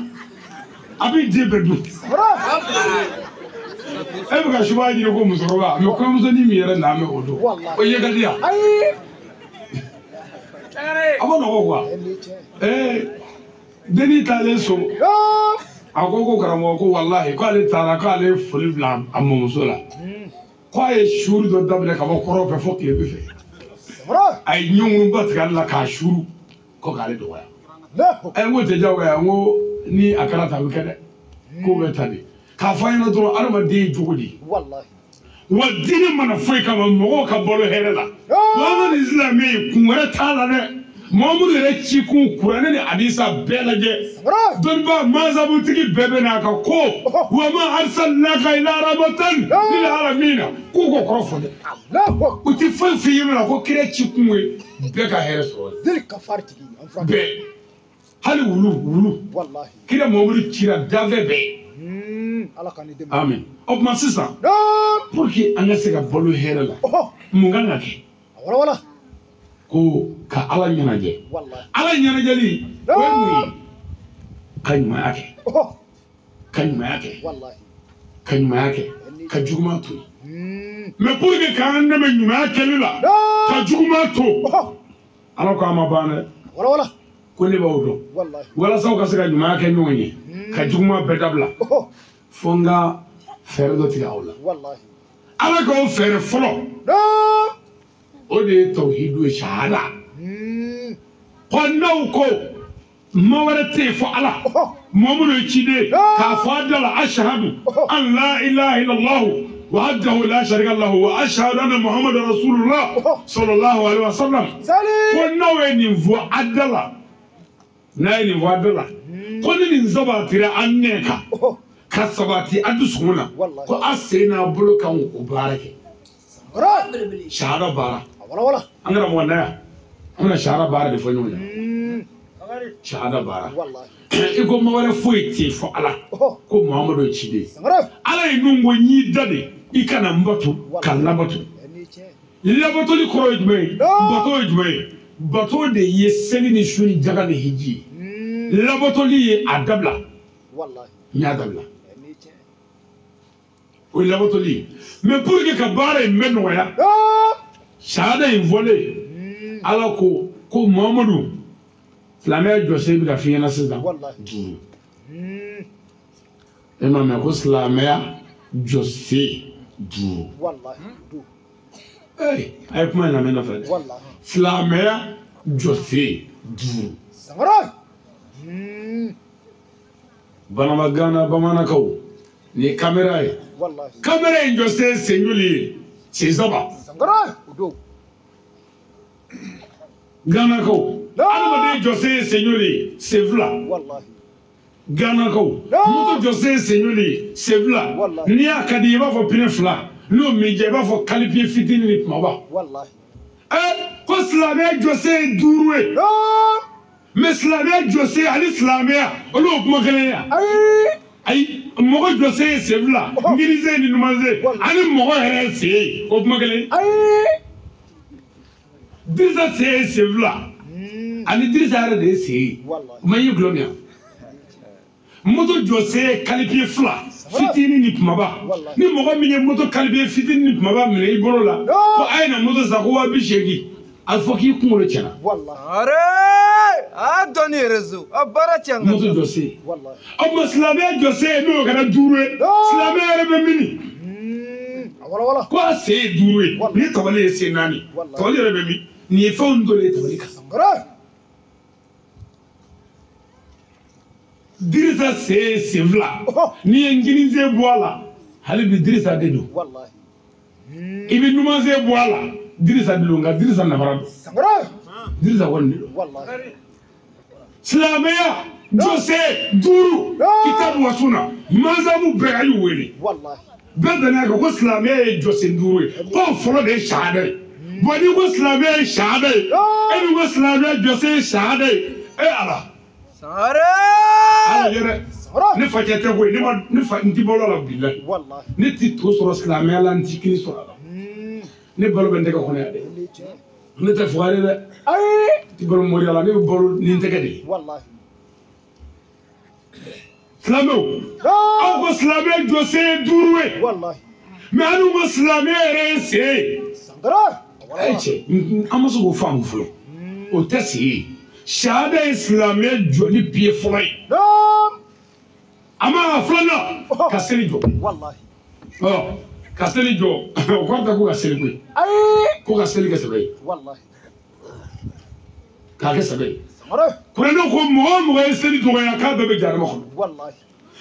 A b'i den bɛɛ dun. E bɛ ka subaga ɲini ko musokɔrɔba, mais kɔɲɔmusonin min yɛrɛ na bɛ o don. O ye ka di yan. A ma nɔgɔ quoi. Denni taalen so. A ko ko karamɔgɔ ko walahi k'ale taara k'ale ye foli bila a mɔmuso la. K'a ye suuru dɔ daminɛ ka bɔ kɔrɔn fɛ fo tile bɛ fɛ. A ye ɲɔngurunba tigɛ ale la k'a suuru ko k'ale dɔgɔya. N ko tɛ diyagoya, n ko ni a kɛra tan a bɛ kɛ dɛ. K'o bɛ tan de. K'a fɔ an ɲɛna dɔrɔn adamaden ye cogo di. Wa diinɛ mana foyi kama mɔgɔw ka balo hɛrɛ la. Muhamadu ni silamɛ ye kun wɛrɛ t'a la dɛ. Muhamadu yɛrɛ ci kun kuranɛ ni hadisa bɛɛ lajɛ. Dɔnnibaa mazabutigi bɛɛ bɛ n'a ka ko. Wa ma arsalnaka ila rahmatan lil alamina. K'u k'o kɔrɔ fɔ dɛ. U ti foyi f'i ɲɛna ko kira ci kun ye bɛɛ ka hɛrɛ sɔrɔ. Bɛɛ. Hali wulu wulu. Kira Muhamadu cira danfɛn bɛɛ. Amin. O tuma sisan. Pour que an ka se ka balo hɛrɛ la. Mun kan ka kɛ? Ko ka Ala ɲɛnajɛ. Ala ɲɛnajɛli o ye mun ye? Ka ɲumanya kɛ. Ka ɲumanya kɛ. Ka ɲumanya kɛ. Ka juguman to yen. Mais pour que k'an dɛmɛ ɲumanya kɛli la. Ka juguman to. Ala ko a ma ban dɛ. Ko ne b'aw dɔn. Walasa aw ka se ka ɲumanya kɛ ɲɔgɔn ye. Ka juguman bɛɛ dabila. Fo n ka fɛɛrɛ dɔ tigɛ aw la. Ala k'o fɛɛrɛ fɔlɔ. O de ye tawhidu ye shahada. Ko n'aw ko ma wɛrɛ tɛ yen fo Ala. Muhamadu ye ciden k'a fɔ a da la ashhadu an la ilaha illallah wahdahu la sharika lahu wa ashhadu anna muhammadan rasulullah sallallahu alaihi wa sallam. Ko n'aw ye nin fɔ a da la, n'a ye nin fɔ a da la, ko ni nin sabatira an nɛ kan ka sabati a dusukun na, ko a sen n'a bolo kan k'o baara kɛ. Shahada baara. An karamɔgɔ na yan, an bɛna shahada baara de fɔ ɲɔgɔn ye. Shahada baara. I ko ma wɛrɛ foyi tɛ yen fo Ala. Ko Muhamadu ye ciden. Ala ye min ko n y'i da de, i kana n bato ka n labato. Labatoli kɔrɔ ye jumɛn ye? Bato ye jumɛn ye? Bato de ye seli ni su ni jaga ni hiji ye. Labatoli ye a dabila. N y'a dabila. O ye labatoli ye. Mais pour que ka baara in bɛ nɔgɔya, shahada in fɔlen, Ala ko ko Muhamadu silamɛya jɔsen bɛ ka f'i ɲɛna sisan 5. E m'a mɛn ko silamɛya jɔsen 5. Ee a ye kuma in lamɛn nɔfɛ dɛ. Silamɛya jɔsen 5. Banama Gana bamanankaw nin ye kamera ye. Kamera in jɔsen sen joli ye? Sen 3. Ganakaw adamaden jɔsen ye sen joli ye? Sen 2. Ganakaw moto jɔsen ye sen joli ye? Sen 2. N'i y'a ka di i b'a fɔ pine 2, n'o m'i diya i b'a fɔ kalipiye fitinin ni kumaba. Ko silamɛya jɔsen ye 5 ye. Mais silamɛya jɔsen ani silamɛya olu y'o kuma kelen ye wa? Ayi, mɔgɔ jɔsen ye sen 2, ngirize ni numanze ani mɔgɔ yɛrɛ ye sen ye, o kuma kelen. Dirisa sen ye sen 2, ani Dirisa yɛrɛ de ye sen ye. O ma ye gulɔ min yan. Moto jɔsen ye kalipiye 2 fitinin ni kumaba. Ni mɔgɔ min ye moto kalipiye fitinin ni kumaba minɛ i bolo la, ko a ye na moto san ko 80,000, a bɛ fɔ k'i kunkolo tiɲɛna. A dɔnni réseau a baara tiɲɛ. Moto jɔsen. O tuma silamɛya jɔsen n'o kɛra 5 ye, silamɛya yɛrɛ bɛ min? Ko a sen ye 5 ye, ni tabali ye sen 4, tabali yɛrɛ bɛ min? Nin ye fɛnw dɔ de ye tabali kan. Dirisa sen ye sen 2, n'i ye ngininsen bɔ a la, hali bi Dirisa de don. I bɛ numansen bɔ a la, Dirisa de don, nka Dirisa nafara don. Dirisa kɔni de don. Silamɛya jɔsen 5 kitabu wa sunna mazabu bɛɛ a y'u wele. Bɛɛ bɛn'a kan ko silamɛya ye jɔsen 5 ye, k'o fɔlɔ de ye shahada ye. Bon n'i ko silamɛya ye shahada ye, e min ko silamɛya jɔsen ye shahada ye, e Ala. Ala yɛrɛ ne facɛ tɛ koyi, ne fa n ti balo a la bilahi. Ne ti to sɔrɔ silamɛya la, n ti kini sɔrɔ a la. Ne balo bɛ n tɛgɛ kɔnɔ yan dɛ. Ne tɛ fugari dɛ. N ti balo moriya la, ne bɛ balo ni n tɛgɛ de ye. Silamɛw aw ko silamɛ jɔsen ye 5 ye. Mais an ko silamɛ yɛrɛ ye sen ye. Ayi cɛ, an ma se k'o faamu fɔlɔ. O tɛ sen ye. Shahada ye silamɛ jɔli pied fɔlɔ ye. A ma filanan ka seli jɔ. Ɔ ka seli jɔ o kɔrɔ tɛ ko ka seli koyi. Ko ka seli kɛ sɛbɛ ye. K'a kɛ sɛbɛ ye. Kuranɛ ko mɔgɔ o mɔgɔ ye seli dɔgɔya k'a bɛɛ bɛ jahanama kɔnɔ.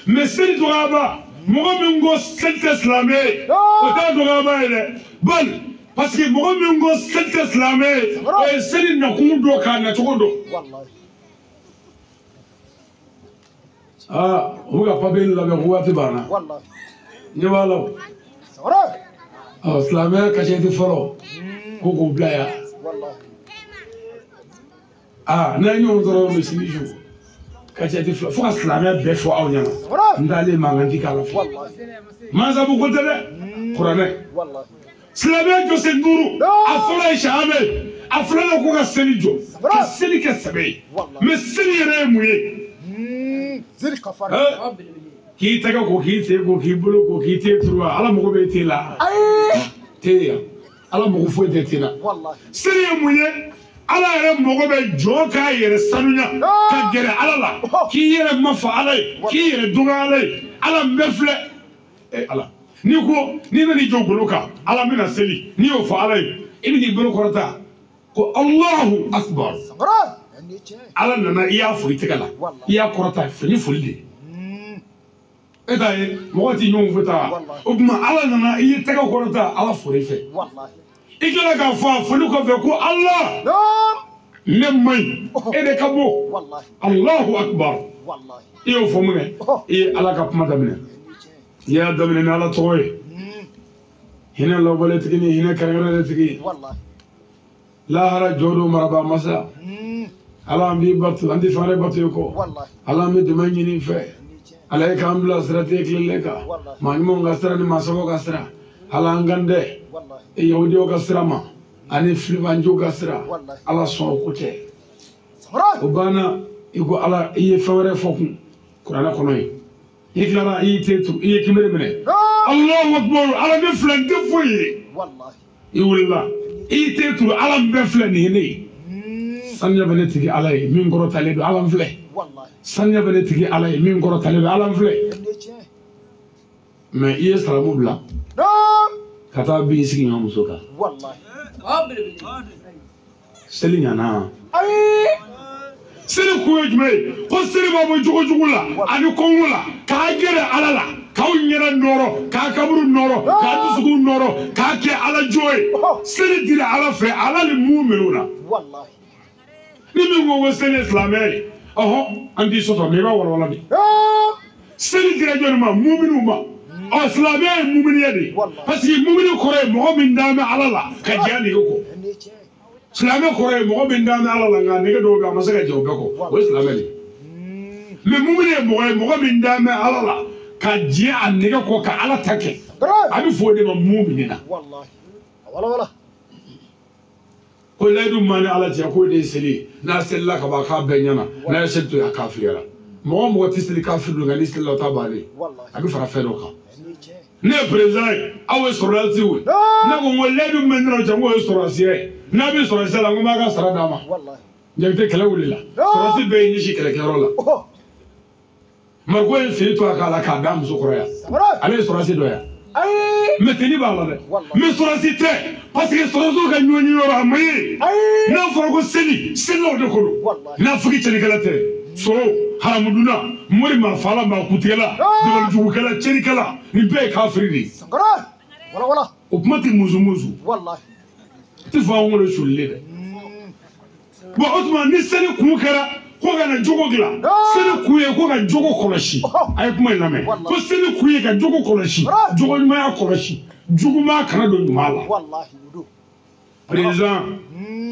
Mais seli dɔgɔyaba mɔgɔ min ko seli tɛ silamɛ ye o t'a dɔgɔyaba ye dɛ. Bali parce que mɔgɔ min ko seli tɛ silamɛ ye o ye seli nakun dɔn k'a nacogo dɔn. Aa u bɛ ka papiye labɛn ko waati banna. Ɲɛ b'a la o. Ɔ silamɛya kasɛti fɔlɔ ko k'o bila yan. Aa n'a ye ɲɔgɔn sɔrɔ misiri su kasɛti fila fo ka silamɛya bɛɛ fɔ aw ɲɛna. N t'ale mankan ti k'a la fɔlɔ. Mansabu ko tɛ dɛ. Kuranɛ. Silamɛya jɔsen 5 a fɔlɔ ye shahada ye. A filanan ko ka seli jɔ. Ka seli kɛ sɛbɛ ye. Mais seli yɛrɛ ye mun ye? K'i tɛgɛ ko k'i sen ko k'i bolo ko k'i te turu ala mago bɛ te la. Te yan ala mago foyi tɛ te la. Seli ye mun ye? Ala yɛrɛ mago bɛ jɔ k'a yɛrɛ sanuya ka gɛrɛ ala la k'i yɛrɛ mafa ala ye k'i yɛrɛ dɔgɔya ala ye ala n bɛ filɛ ala n'i ko n'i nana jɔ golo kan ala n bɛna seli n'i y'o fɔ ala ye i bɛ n'i bolo kɔrɔta ko Alahu akbar. Ala nana i y'a fo i tɛgɛ la i y'a kɔrɔta fini foli de e t'a ye mɔgɔ t'i ɲɔgɔn fo ta o tuma ala nana i ye tɛgɛ kɔrɔta ala foli fɛ i tilala k'a fɔ a foli kɔfɛ ko ala ne man ɲi e de ka bon Alahu akbar i y'o fɔ mun kɛ i ye ala ka kuma daminɛ i y'a daminɛ ni ala tɔgɔ ye hinɛ lawaletigɛ ni hinɛ kɛrɛnkɛrɛnnentigi lahara jɔ don marabaa masa ala an b'i bato an tɛ fɛn wɛrɛ bato i kɔ ala an bɛ dɛmɛ ɲini i fɛ ala ye k'an bila sira tɛ tilennen kan maa ɲumanw ka sira ni maa sabaw ka sira ala an kan dɛ yahudiyaw ka sira ma ani filibanjiw ka sira ala sɔn o ko tɛ o banna i ko ala i ye fɛn wɛrɛ fɔ kun kuranɛ kɔnɔ ye i tilara i y'i te turu i ye kinbere minɛ Alahu akbar ala ne filɛ n tɛ foyi ye i wulila i y'i te turu ala n bɛɛ filɛ nin ye ne ye saniya bɛ ne tigi ala ye min kɔrɔtalen don ala n filɛ saniya bɛ ne tigi ala ye min kɔrɔtalen don ala n filɛ mais i ye salamu bila ka taa bin sigi ɲɔgɔn muso kan seli ɲana seli kun ye jumɛn ye ko seli b'a bɔ jogo jugu la ani kɔngɔ la k'a gɛrɛ ala la k'aw ɲɛda nɔrɔ k'a kaburu nɔrɔ k'a dusukun nɔrɔ k'a kɛ ala jɔ ye seli dira ala fɛ ala ni mun minɛ na ni min ko ko seli ye silamɛ ye ɔhɔn an t'i sɔsɔ mais i b'a walawala de seli dira jɔnni ma muminuw ma ɔ silamɛ ye muminiya de ye parce que mumini kɔrɔ ye mɔgɔ min dalen bɛ ala la ka jɛ a nege kɔ silamɛ kɔrɔ ye mɔgɔ min dalen bɛ ala la nka nege dɔw bɛ yen a ma se ka jɛ o bɛɛ kɔ o ye silamɛ de ye mais mumini ye mɔgɔ ye mɔgɔ min dalen bɛ ala la ka jɛ a nege kɔ ka ala ta kɛ a bɛ fɔ o de ma mumini na ko layidu maa ni ala cɛ k'o de ye seli ye n'a selila ka ban k'a bɛɛ ɲɛna n'a ye seli to yen a kafiriyara mɔgɔ o mɔgɔ tɛ seli kafiri don nka n'i selila o t'a bannen a bɛ fara fɛn dɔ kan ne ye président ye aw ye sɔrɔdasiw ye ne ko n ko layidu min bɛ ne n'aw cɛ n k'o ye sɔrɔdasiya ye n'a bɛ sɔrɔdasiya la n ko n b'a ka sara d'a ma Jakite kɛlɛ wulila sɔrɔdasi bɛɛ y'i ɲɛsin kɛlɛkɛyɔrɔ la Mariko ye fini to a k'a la k'a d'a muso kɔrɔ yan ale ye sɔrɔdasi dɔ yan mais tenue b'a la dɛ mais sɔrɔdasi tɛ parce que sɔrɔdasiw ka ɲɔgɔn ye yɔrɔ a ma ye n'a fɔra ko seli selilaw de ko don nafigi cɛnikɛla tɛ sɔrɔ haramudunna mori maa fala maa kutigɛla dabalijugukɛla cɛnikɛla nin bɛɛ ye kafiri de ye o kuma tɛ muzu muzu tɛ fɔ an kɔnɔ sulilen dɛ bon o tuma ni seli kun kɛra ko ka na jogo dilan seli kun ye ko ka jogo kɔlɔsi a ye kuma in lamɛn ko seli kun ye ka jogo kɔlɔsi jogo ɲumanya kɔlɔsi juguman kana don ɲuman la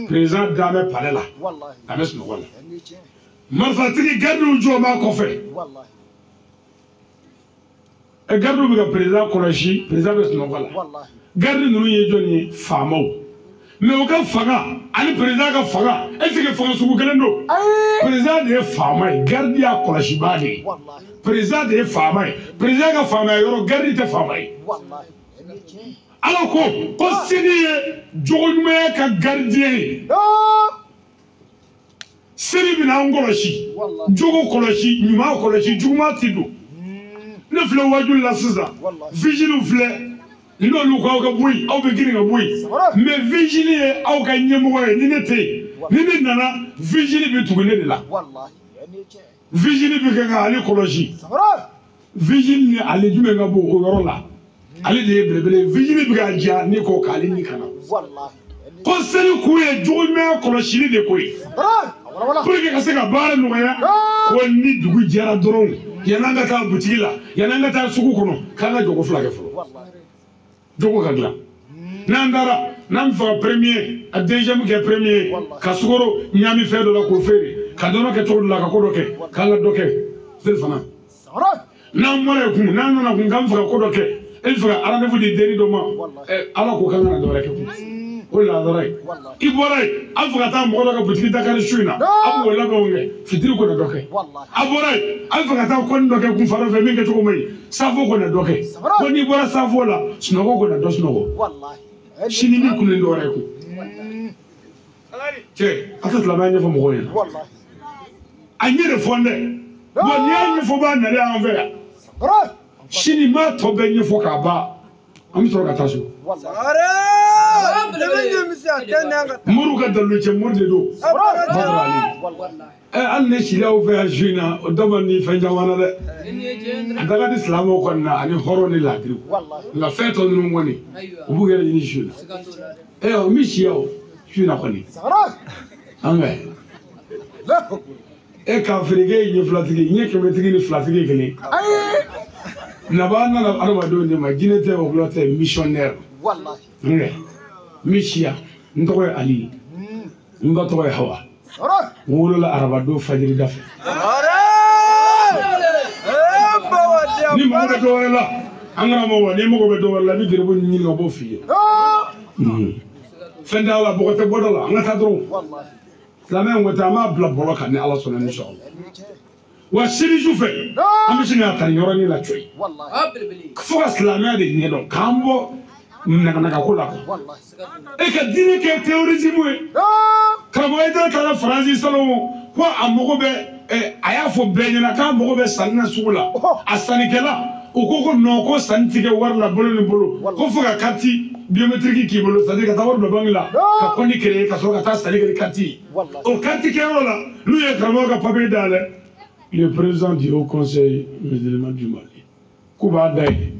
président dan bɛ palais la a bɛ sunɔgɔ la marifatigi gardiw jɔ b'a kɔfɛ gardiw bɛ ka président kɔlɔsi président bɛ sunɔgɔ la gardi ninnu ye jɔnni ye faamaw Mais o ka fanga ani président ka fanga est ce que fanga sugu kelen don? Président de ye faama ye, garde y'a kɔlɔsibaa de ye. Président de ye faama ye, président ka faamaya yɔrɔ garde tɛ faama ye. Ala ko ko seli ye jogoɲumanya ka gardien ye. Seli bɛna an kɔlɔsi, jogo kɔlɔsi, ɲuman kɔlɔsi, juguman ti don. Ne filɛ wajuli la sisan, vigile filɛ. N'olu ko aw ka bɔ yen, aw bɛ girin ka bɔ yen. Mais vigile ye aw ka ɲɛmɔgɔ ye, ni ne tɛ yen, ni ne nana, vigile bɛ tugu ne de la. Vigile bɛ kɛ ka ale kɔlɔsi. Vigile ni ale jumɛn ka bon o yɔrɔ la? Ale de ye belebele ye. Vigile bɛ ka ja ne kɔ k'ale ni kana. Ko seli kun ye jogoɲumanya kɔlɔsili de ko ye. Pour que ka se ka baara nɔgɔya, ko ni dugu jɛra dɔrɔn, yan'an ka taa butigi la, yan'an ka taa sugu kɔnɔ, k'an ka jogo fila kɛ fɔlɔ. Jogo ka dilan. N'an taara, n'an bɛ fɛ ka premier, a deuxième kɛ premier, ka sukaro ɲaami fɛn dɔ la k'o feere, ka nɔnɔ kɛ cogo dɔ la ka ko dɔ kɛ, k'an ka dɔ kɛ seli fana. N'an bɔra yen kun, n'an nana kun k'an bɛ fɛ ka ko dɔ kɛ, e bɛ fɛ ka rendez-vous di denni dɔ ma, Ala ko k'an kana dɔ wɛrɛ kɛ kun. O ye lahara ye. I bɔra yen, an fɛ ka taa mɔgɔ dɔ ka butigi dakari su in na, an b'o labɛnw kɛ, fitiri ko na dɔ kɛ. A bɔra yen, an fɛ ka taa kɔni dɔ kɛ kun fan dɔ fɛ min kɛcogo man ɲi, safo ko na dɔ kɛ. Ko n'i bɔra safo la, sunɔgɔ ko na dɔ sunɔgɔ. Sini ni kun ni dɔ wɛrɛ ye kun. Cɛ, a tɛ silamɛya ɲɛfɔ mɔgɔw ɲɛna. A ɲɛ de fɔ n dɛ. Wa n'i y'a ɲɛfɔ b'a nalen an fɛ yan. Sini m'a tɔ bɛɛ ɲɛfɔ k'a ban, an bɛ sɔrɔ ka taa so. Moriw ka dalilu cɛ mori de don. Hali ne sila aw fɛ yan su in na, o dɔ ma ni fɛn caman na dɛ. A da ka di silamɛw kɔni na ani hɔrɔn ni laadiriw. Nka fɛn tɔ ninnu kɔni, u b'u yɛrɛ ɲini su in na. O min siya o su in na kɔni. An kɛ. E kafirikɛ ye ɲɛ filatigi, ɲɛ kɛmɛtigi ni filatigi kelen. Naba nana adamadenw de ma, jinɛ tɛ o tɛ missionnaire. Misiya, n tɔgɔ ye Ali, n ba tɔgɔ ye Hawa. N wolola arabadon fajiri da fɛ. Ni mago bɛ dɔ wɛrɛ la, an karamɔgɔ, n'i mago bɛ dɔ wɛrɛ la, i bɛ geribu ɲini ka b'o f'i ye. Fɛn t'a la, bɔgɔ tɛ bɔ dɔ la, an ka taa dɔrɔn. Silamɛya in ko tɛ, an b'a bila bɔlɔ kan ni Ala sɔnna inshallah. Wa sini su fɛ, an bɛ sin k'a ta nin yɔrɔnin la cɔyi. Fo ka silamɛya de ɲɛdɔn, k'an bɔ naganaga ko la quoi. E ka diinɛ kɛ terrorisme ye. Karamɔgɔ Hayidara taara Faransi salon ko a mago bɛ, a y'a fɔ bɛɛ ɲɛna k'a mago bɛ sanni na sugu la. A sannikɛla, u ko ko non, ko sanni ti kɛ wari la bolo ni bolo. Ko fo ka carte biométrique k'i bolo, c'est à dire ka taa wari bila banque la, ka compte créer ka sɔrɔ ka taa sanni kɛ ni carte ye. O carte kɛyɔrɔ la, n'u ye karamɔgɔ ka papier dayɛlɛ, le président du Haut Conseil musulman du Mali, k'u b'a dayɛlɛ.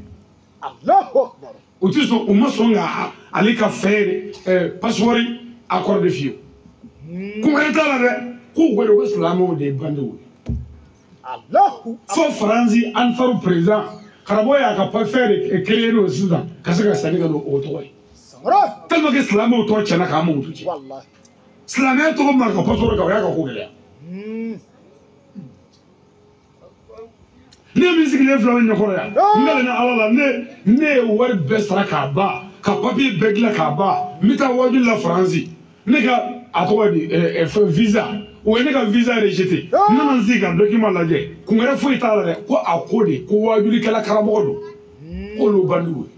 U ti sɔn, u ma sɔn ka ale ka fɛn passeport accordé fiyewu. Kun wɛrɛ t'a la dɛ, k'u ko de ko silamɛw de ye bandiw ye. Fo Faransi Ansaru président, karamɔgɔ y'a ka fɛn de créé n'o sisan ka se ka sanni kɛ n'o tɔgɔ ye. Tellement que silamɛw tɔgɔ tiɲɛna k'an mankutu tiɲɛ. Silamɛya tɔgɔ ma ka passeport kan, o y'a ka ko gɛlɛya. Ne min sigilen filɛ ɲɛkɔrɔ yan, n kalenna Ala la, ne ye wari bɛɛ sara k'a ban, ka papiye bɛɛ dilan k'a ban, n bɛ taa wajuli la Faransi, ne ka a tɔgɔ di fɛn visa, o ye ne ka visa rejeté. N nana n sigi ka document lajɛ, kun wɛrɛ foyi t'a la dɛ, ko a ko de ko wajulikɛla karamɔgɔ don, k'olu bandiw ye.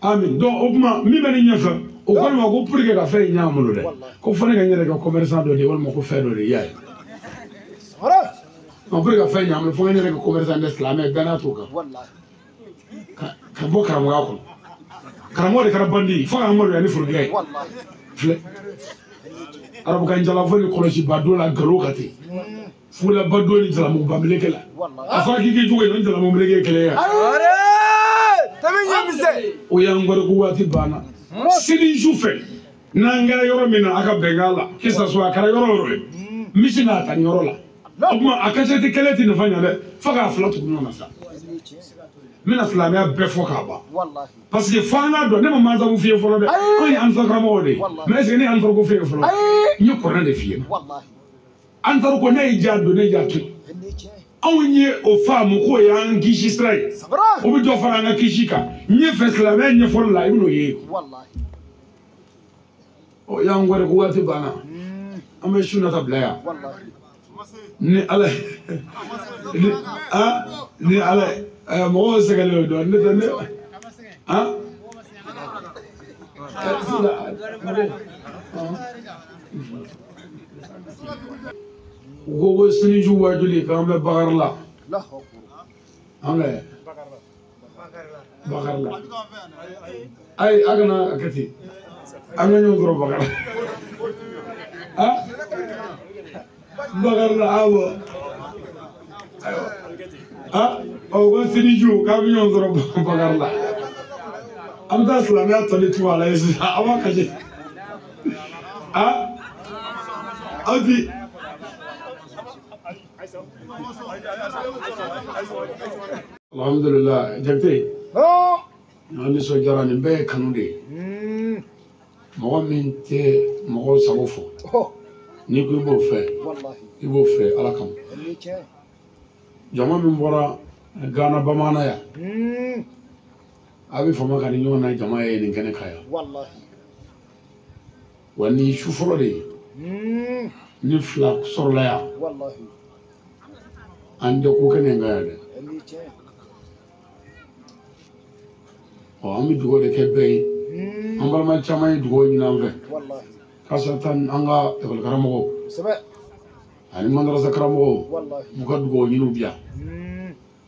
Amin. Donc o tuma min bɛ ne ɲɛfɛ, o ko ne ma ko pour que ka fɛn in ɲɛ an bolo dɛ, ko fo ne ka n yɛrɛ kɛ commerçant dɔ de ye walima ko fɛn dɔ de ye, i y'a ye. Pour que ka fɛn ɲɛ an bolo, fo n yɛrɛ kɛ commerçant de silamɛ danaya t'o kan. Ka bɔ karamɔgɔya kɔnɔ. Karamɔgɔ de kɛra bandi ye, fo k'an maloya ni forokɛ ye. Filɛ. Arabukan jalafɔ ni kɔlɔsiba don la nkalon ka ten. Fulaba don ni jalamuguba meleke la. A fɔra k'i k'i jugu ye, ni jalamugu meleke ye kelen ye. O y'an ko waati banna. Sini su fɛ, n'an kɛra yɔrɔ min na, a ka bɛnkan la, que ça soit a kɛra yɔrɔ o yɔrɔ ye, n bɛ sin k'a ta nin yɔrɔ la. O tuma a kasɛti kɛlɛ tɛ nafa ɲɛ dɛ, fo k'a fila tugu ɲɔgɔn na sa. N bɛna silamɛya bɛɛ fɔ k'a ban. Parce que fo an k'a dɔn, ne ma masabu f'i ye fɔlɔ dɛ, anw ye ansar karamɔgɔw de ye. Mais est ce que ne ye ansar ko f'i ye fɔlɔ? N ye kuranɛ de f'i ye. Ansar ko ne y'i diya don, ne y'i diya to yen. Anw ye o faamu k'o y'an kisi sira ye. O bɛ dɔ fara an ka kisi kan. Ɲɛfɛ silamɛya ɲɛfɔli la i bɛn'o ye. Ɔ y'an kɔrɔ ko waati banna. An bɛ su nata bila yan. Ni Ala ni ni Ala mɔgɔw sɛgɛnnen don ne tɛ ne u ko ko siniju wajuli k'an bɛ Bakari la. An bɛ Bakari la. Ayi a kana a kɛ ten. An ka ɲɔgɔn sɔrɔ Bakari. Bakari la awɔ. Ayiwa. Ɔ ko siniju k'an bɛ ɲɔgɔn sɔrɔ Bakari la. An bɛ taa silamɛya tɔli tu a la ye sisan a b'a kasi. Aw ti. Alhamdulillah Jakite. An nisɔndiyara nin bɛɛ ye kanu de ye. Mɔgɔ min tɛ mɔgɔw sago fɔ. N'i ko i b'o fɛ. I b'o fɛ Ala kama. Jama min bɔra Gana bamanan yan. A bɛ fama ka ni ɲɔgɔn na jama ye nin kɛnɛ kan yan. Wa nin su fɔlɔ de ye. Ni fila sɔrɔla yan. An tɛ ko kɛnɛ in kan yan dɛ. Ɔ an bɛ dugawu de kɛ bɛɛ ye. An balima caman ye dugawu ɲini an fɛ. K'a tan an ka ekɔli karamɔgɔw. Ani madarasa karamɔgɔw. U ka dugawu ɲiniw bi yan.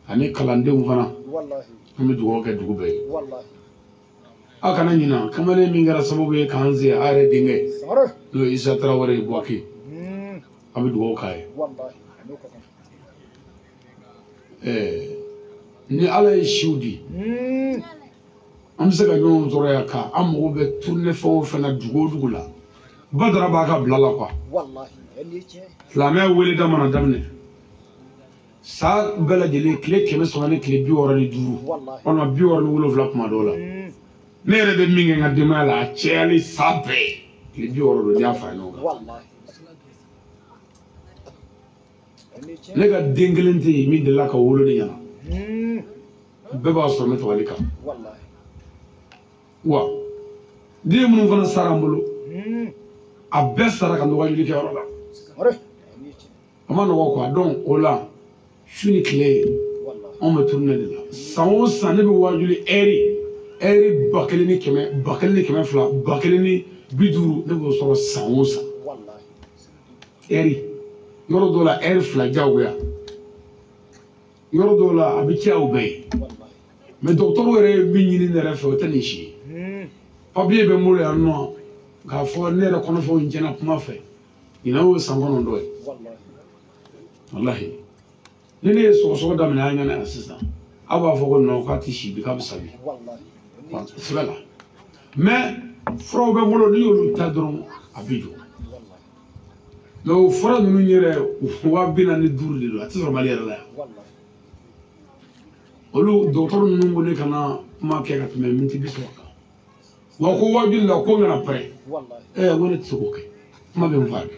Ani kalandenw fana. An bɛ dugawu kɛ dugu bɛɛ ye. A kana ɲina kamalen min kɛra sababu ye k'an se a yɛrɛ denkɛ. N'o ye Isa Tarawele ye Buwake. An bɛ dugawu k'a ye. Ni Ala ye siw di. An bɛ se ka ɲɔgɔn sɔrɔ yan ka an mago bɛ tourner fɛn o fɛn na dugu o dugu la. Badara b'a ka bila la quoi. Silamɛya weleda mana daminɛ. San bɛɛ lajɛlen tile 300 ni tile 65 walima 67 kuma dɔw la. Ne yɛrɛ bɛ min kɛ n ka denbaya la a cayalen san bɛɛ tile 60 don n'i y'a fara ɲɔgɔn kan. Ne ka den kelen tɛ yen min delila ka wolo ne ɲɛna. Bɛɛ b'a sɔrɔ ne tɔgɔli kan. Wa den minnu fana sara n bolo a bɛɛ sara ka nɔgɔ wuli kɛyɔrɔ la. A ma nɔgɔ quoi donc o la su ni tile anw bɛ tourner de la. San o san ne bɛ wajuli ɛri 1100 1200 1050 ne b'o sɔrɔ san o san. Ɛri yɔrɔ dɔw la ɛri 2 diyagoya yɔrɔ dɔw la a bɛ caya o bɛɛ ye. Mais dɔgɔtɔrɔw yɛrɛ ye min ɲini ne yɛrɛ fɛ o tɛ nin si ye. Papiye bɛ n bolo yan nɔ k'a fɔ ne yɛrɛ kɔnɔfɛnw tiɲɛna kuma fɛ ɲinan y'o san 9 ye. Walahi ni ne ye sɔgɔsɔgɔ daminɛ an ɲɛna yan sisan aw b'a fɔ ko non k'a tɛ si bi k'a bɛ sa bi. Sɛbɛ la mais furaw bɛ n bolo n'i y'olu ta dɔrɔn a bɛ jɔ. Mais o fura ninnu yɛrɛ 45 de don a tɛ sɔrɔ Mali yɛrɛ la yan. Olu dɔgɔtɔrɔ ninnu ko ne kana kuma kɛ ka tɛmɛ miniti 30 kan. Wa ko waajuli la ko n kana pɛrɛn. Ko ne tɛ se k'o kɛ. Kuma bɛ n fa bi.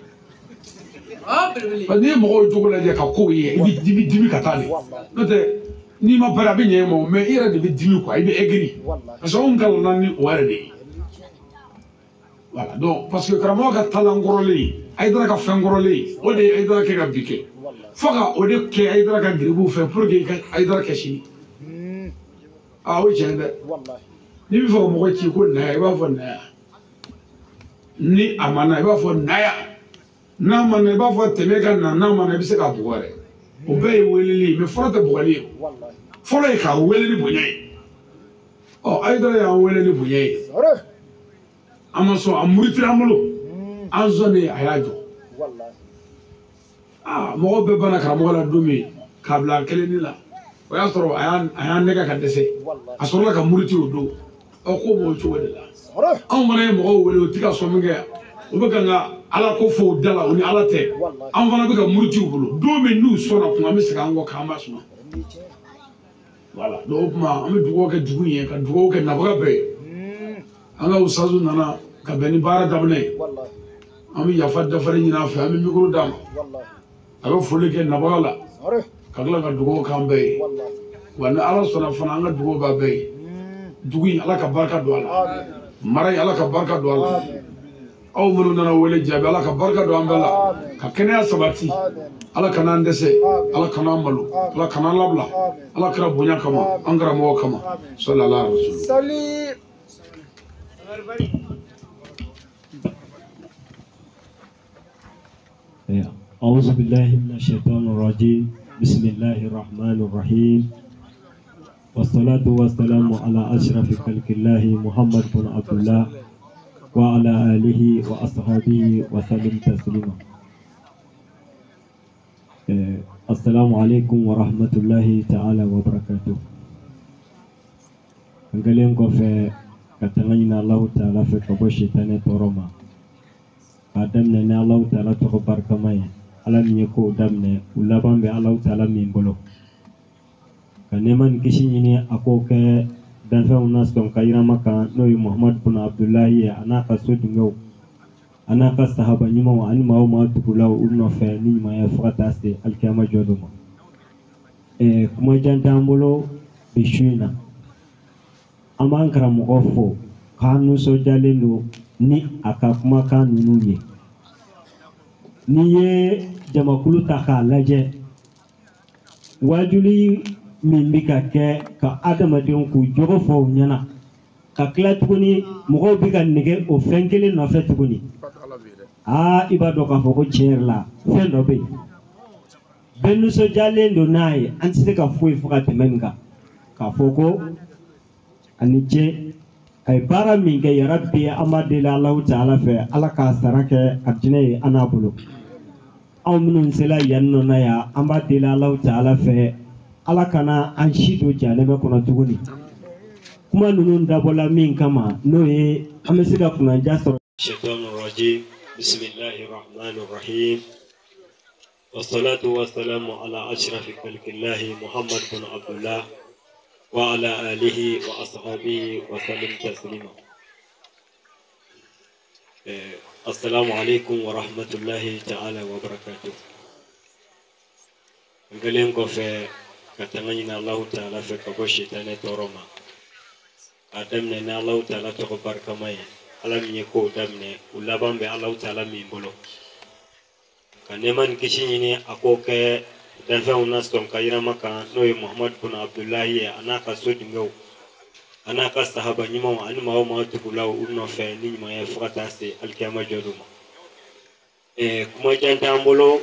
Parce que n'i ye mɔgɔw jogo lajɛ ka kow ye i bɛ dimi dimi ka taa de. N'o tɛ n'i ma pɛrɛn a bɛ ɲɛ i ma o mais i yɛrɛ de bɛ dimi quoi i bɛ aigri. Parce que anw kalanna ni o yɛrɛ de ye. Voilà donc parce que karamɔgɔ ka talan kɔrɔlen Hayidara ka fɛn kɔrɔlen o de ye Hayidara kɛ ka bi kɛ. Fo ka o de kɛ Hayidara ka geribuw fɛ pour que i ka Hayidara kɛ sini. O ye tiɲɛ dɛ. N'i bɛ fɛ ka mɔgɔ ci ko naya i b'a fɔ naya. Ni a ma na i b'a fɔ naya. N'a ma na i b'a fɔ tɛmɛ ka na n'a ma na i bɛ se k'a bugɔ yɛrɛ. O bɛɛ ye weleli ye mais fɔlɔ tɛ bugɔli ye. Fɔlɔ ye k'a wele ni bonya ye. Ɔ Hayidara y'an wele ni bonya ye. An ma sɔn a murutira an bolo. An sɔnnen a y'a jɔ. Mɔgɔw bɛɛ banna karamɔgɔ la don min k'a bila kelenni la. O y'a sɔrɔ a y'an nɛgɛ ka dɛsɛ. A sɔrɔla ka muruti o don. Ɔ ko b'o cogo de la. Anw fana ye mɔgɔw wele u tɛ ka sɔn min kɛ u bɛ ka n ka Ala ko fɔ u da la u ni Ala tɛ. Anw fana bɛ ka muruti u bolo. Don min n'u sɔnna kuma an bɛ segin an kɔ k'an b'a suma. Voilà donc o tuma an bɛ dugawu kɛ dugu in ye ka dugawu kɛ nabaga bɛɛ ye. An ka usazu nana ka bɛn ni baara daminɛ ye. An bɛ yafa dafalen ɲini a fɛ an bɛ mikoro d'a ma. A bɛ foli kɛ nabaga la. Ka tila ka dugawu k'an bɛɛ ye. Wa ni Ala sɔnna fana an ka dugawu b'a bɛɛ ye. Dugu in Ala ka barika don a la. Mara in Ala ka barika don a la. Aw minnu nana wele jaabi Ala ka barika don an bɛɛ la. Ka kɛnɛya sabati. Ala kana an dɛsɛ. Ala kana an malo. Ala kana an labila. Ala kɛra bonya kama an karamɔgɔ kama. Sallallahu alaihi wa sallam. أعوذ بالله من الشيطان الرجيم. بسم الله الرحمن الرحيم. والصلاة والسلام على أشرف خلق الله محمد بن عبد الله وعلى آله وأصحابه وسلم تسليما. السلام عليكم ورحمة الله تعالى وبركاته. Ngalen kɔfɛ ka tanga ɲini Alahu Taala fɛ ka bɔ sitanɛ tɔɔrɔ ma. K'a daminɛ ni Alahu Taala tɔgɔ barikama ye, Ala min ye kow daminɛ u laban bɛ Alahu Taala min bolo. Ka nɛɛma ni kisi ɲini a k'o kɛ danfɛnw na sɔn ka yirama kan, n'o ye Muhamadu bun Abudulayi ye, a n'a ka so dungew, a n'a ka sahaba ɲumanw ani maa o maa tugula u nɔfɛ ni ɲumanya fo ka taa se alikiyama jɔ don ma. Kuma jan t'an bolo bi su in na. An b'an karamɔgɔ fo k'an nisɔndiyalen don ni a ka kumakan ninnu ye. N'i ye jamakulu ta k'a lajɛ, wajuli min bɛ ka kɛ ka adamadenw k'u jogo fɔ u ɲɛna, ka tila tuguni mɔgɔw bɛ ka nege o fɛn kelen nɔfɛ tuguni. Aa, i b'a dɔn k'a fɔ ko tiɲɛ yɛrɛ la fɛn dɔ bɛ yen. Bɛɛ nisɔndiyalen don n'a ye, an tɛ se ka foyi fɔ ka tɛmɛ nin kan. K'a fɔ ko a ni ce, a ye baara min kɛ yarabi an b'a deli Alahu Taala fɛ, Ala k'a sara kɛ arijinɛ ye an n'a bolo. Anw minnu sela yan nɔ na yan, an b'a deli Alahu Taala fɛ, Ala kana an si don jahanɛmɛ kɔnɔ tuguni. Kuma ninnu dabɔla min kama, n'o ye an bɛ se ka kunnadiya sɔrɔ. Shaitanir rajim. Bismillahir rahmanir rahim. Wassalatu wassalamu ala ashrafi khalqillahi Muhammad bin Abdullah wa ala alihi wa ashabihi wa sallim taslima. Assalamu alaikum wa rahmatullahi ta'ala wa barakatuh. Ngalen kɔfɛ ka tanga ɲini Alahu Taala fɛ ka bɔ sitanɛ tɔɔrɔ ma. K'a daminɛ ni Alahu Taala tɔgɔ barikama ye, Ala min ye kow daminɛ u laban bɛ Alahu Taala min bolo. Ka nɛɛma ni kisi ɲini a k'o kɛ danfɛnw na sɔn ka yirama kan, n'o ye Muhamadu bun Abudulayi ye, a n'a ka so dungew, a n'a ka sahaba ɲumanw ani maa o maa tugula u nɔfɛ ni ɲumanya ye fo ka taa se alikiyama jɔ don ma. Kuma jan t'an bolo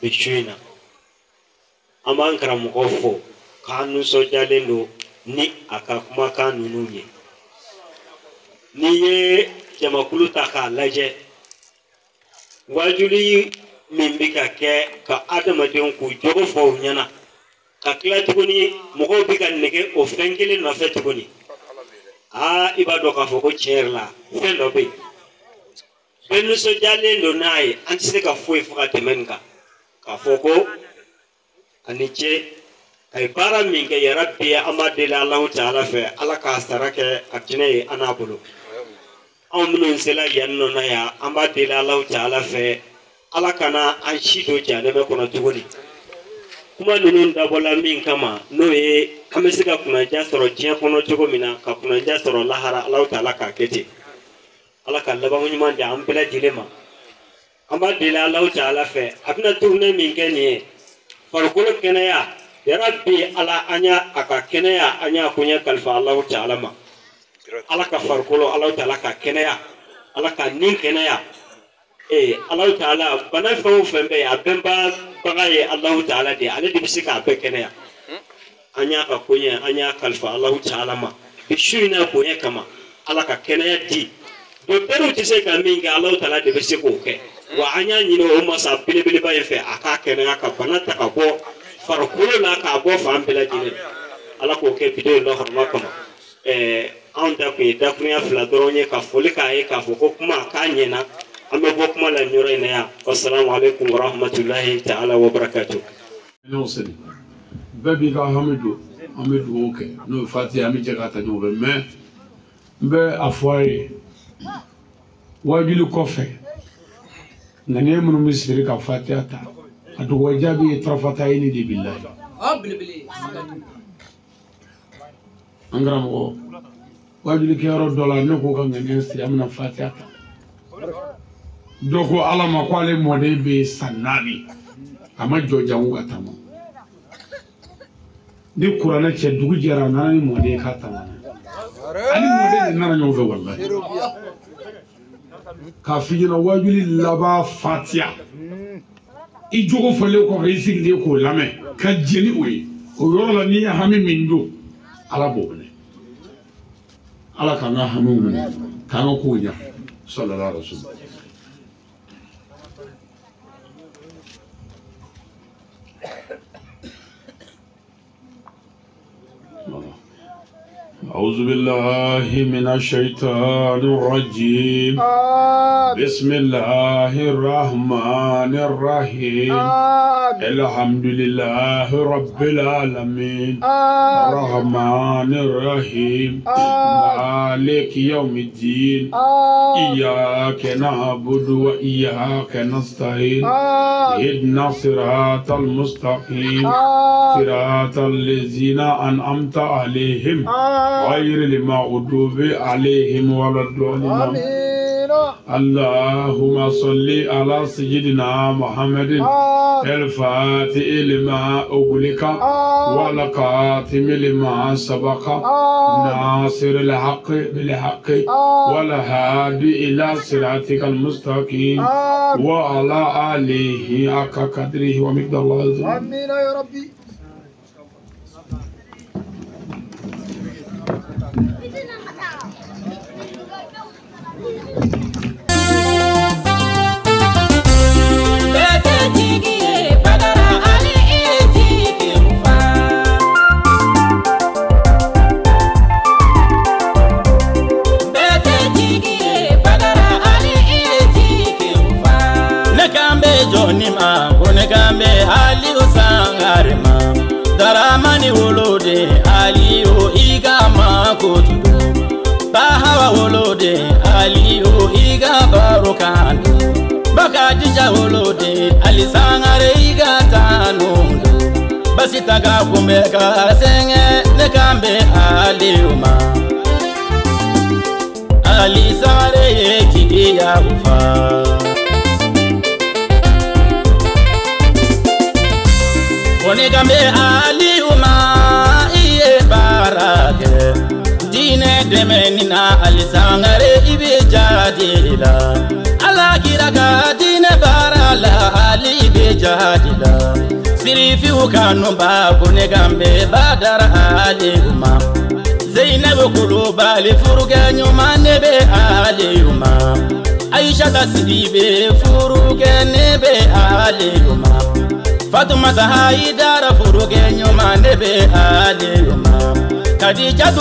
bi su in na. An b'an karamɔgɔ fo k'an nisɔndiyalen don ni a ka kumakan ninnu ye. N'i ye jamakulu ta k'a lajɛ, wajuli min bɛ ka kɛ ka adamadenw k'u jogo fɔ u ɲɛna, ka tila tuguni mɔgɔw bɛ ka nege o fɛn kelen nɔfɛ tuguni. Aa, i b'a dɔn k'a fɔ ko tiɲɛ yɛrɛ la fɛn dɔ bɛ yen. Bɛɛ nisɔndiyalen don n'a ye, an tɛ se ka foyi fɔ ka tɛmɛ nin kan. K'a fɔ ko a ni ce, a ye baara min kɛ yarabi an b'a deli Alahu Taala fɛ, Ala k'a sara kɛ arijinɛ ye an n'a bolo. Anw minnu sela yan nɔ na yan, an b'a deli Alahu Taala fɛ, Ala kana an si don jahanɛmɛ kɔnɔ tuguni. Kuma ninnu dabɔla min kama, n'o ye an bɛ se ka kunnadiya sɔrɔ diɲɛ kɔnɔ cogo min na, ka kunnadiya sɔrɔ lahara, Alahu Taala k'a kɛ ten. Ala ka labanko ɲuman di an bɛɛ lajɛlen ma. An b'a deli Alahu Taala fɛ, a bɛna tournée min kɛ nin ye, farikolo kɛnɛya yarabi Ala an y'a a ka kɛnɛya, an y'a koɲɛ kalifa Alahu Taala ma. Ala ka farikolo Alahu Taala ka kɛnɛya, Ala ka nin kɛnɛya. Alahu Taala bana fɛn o fɛn bɛ yen, a bɛɛ baga ye Alahu Taala de ye, ale de bɛ se k'a bɛɛ kɛnɛya. An y'a ka koɲɛ, an y'a kalifa Alahu Taala ma. Bi su in na bonya kama, Ala ka kɛnɛya di. Dɔkitɛriw tɛ se ka min kɛ, Alahu Taala de bɛ se k'o kɛ. Wa an y'a ɲini o masa belebeleba in fɛ, a k'a kɛnɛya ka bana ta ka bɔ farikolo la, k'a bɔ fan bɛɛ lajɛlen. Ala k'o kɛ bidenw lɔhɔrɔma kama. Anw ta kun ye dakurunya fila dɔrɔn ye, ka foli k'a ye k'a fɔ ko kuma k'a ɲɛna. An bɛ bɔ kuma la nin yɔrɔ in na yan. Wasalamu aleykum wa rahmatulahi ta'ala wa barakatuh. Bɛɛ b'i ka hami don, an bɛ dugawu kɛ n'o ye Fatiha, an bɛ jɛ k'a ta ɲɔgɔn fɛ. Mɛ n bɛ a fɔ a ye, wajuli kɔfɛ ŋaniya minnu bɛ siri ka Fatiha ta, a dugawu jaabi ye tarafata ye ni de bilahi. Belebele. An karamɔgɔ wajulikɛyɔrɔ dɔ la ne ko ka ŋaniya siri an bɛna fatiya ta. Dɔ ko Ala ma ko ale mɔden bɛ san 4 a ma jɔ jango ka taama. Ni kuranɛ cɛ dugu jɛra a nana ni mɔden k'a taama. Ani mɔden de nana ɲɔgɔn fɛ walahi. K'a f'i ɲɛna wajuli laban fatiya. I jogo fɔlen kɔfɛ i sigilen k'o lamɛn ka jɛn ni o ye. O yɔrɔ la n'i ye hami min don Ala b'o minɛ. Ala k'an ka hamiw minɛ k'an ka kow ɲɛ. Sallallahu alaihi wa sallam. أعوذ بالله من الشيطان الرجيم. بسم الله الرحمن الرحيم. الحمد لله رب العالمين. الرحمن الرحيم. مالك يوم الدين. إياك نعبد وإياك نستعين. اهدنا الصراط المستقيم. صراط الذين أنعمت عليهم غير المغضوب عليهم ولا الضالين. اللهم صل على سيدنا محمد الفاتح لما أغلق والخاتم لما سبق ناصر الحق بالحق والهادي إلى صراطك المستقيم وعلى آله حق قدره ومقداره العظيم. آمين يا ربي. Daramani wolode aliyo iga makotudo Bahawa wolode aliyo iga barokando Bakadija wolode alisangare iga tanondo Basitaga kumbeka senge nekambe aliuma Alisangare jigiya ufa Onegambe aliuma iye barake Dine demenina alisangare ibe jadila Ala kiraka dine barala ali ibe jadila Sirifi ukanu ba onegambe badara aliuma Zainabu kulubali furuke nyuma nebe aliuma Aisha tasibe furuke nebe aliuma Fatuma Haidara furuke nyuma nebe aliuma Khadija.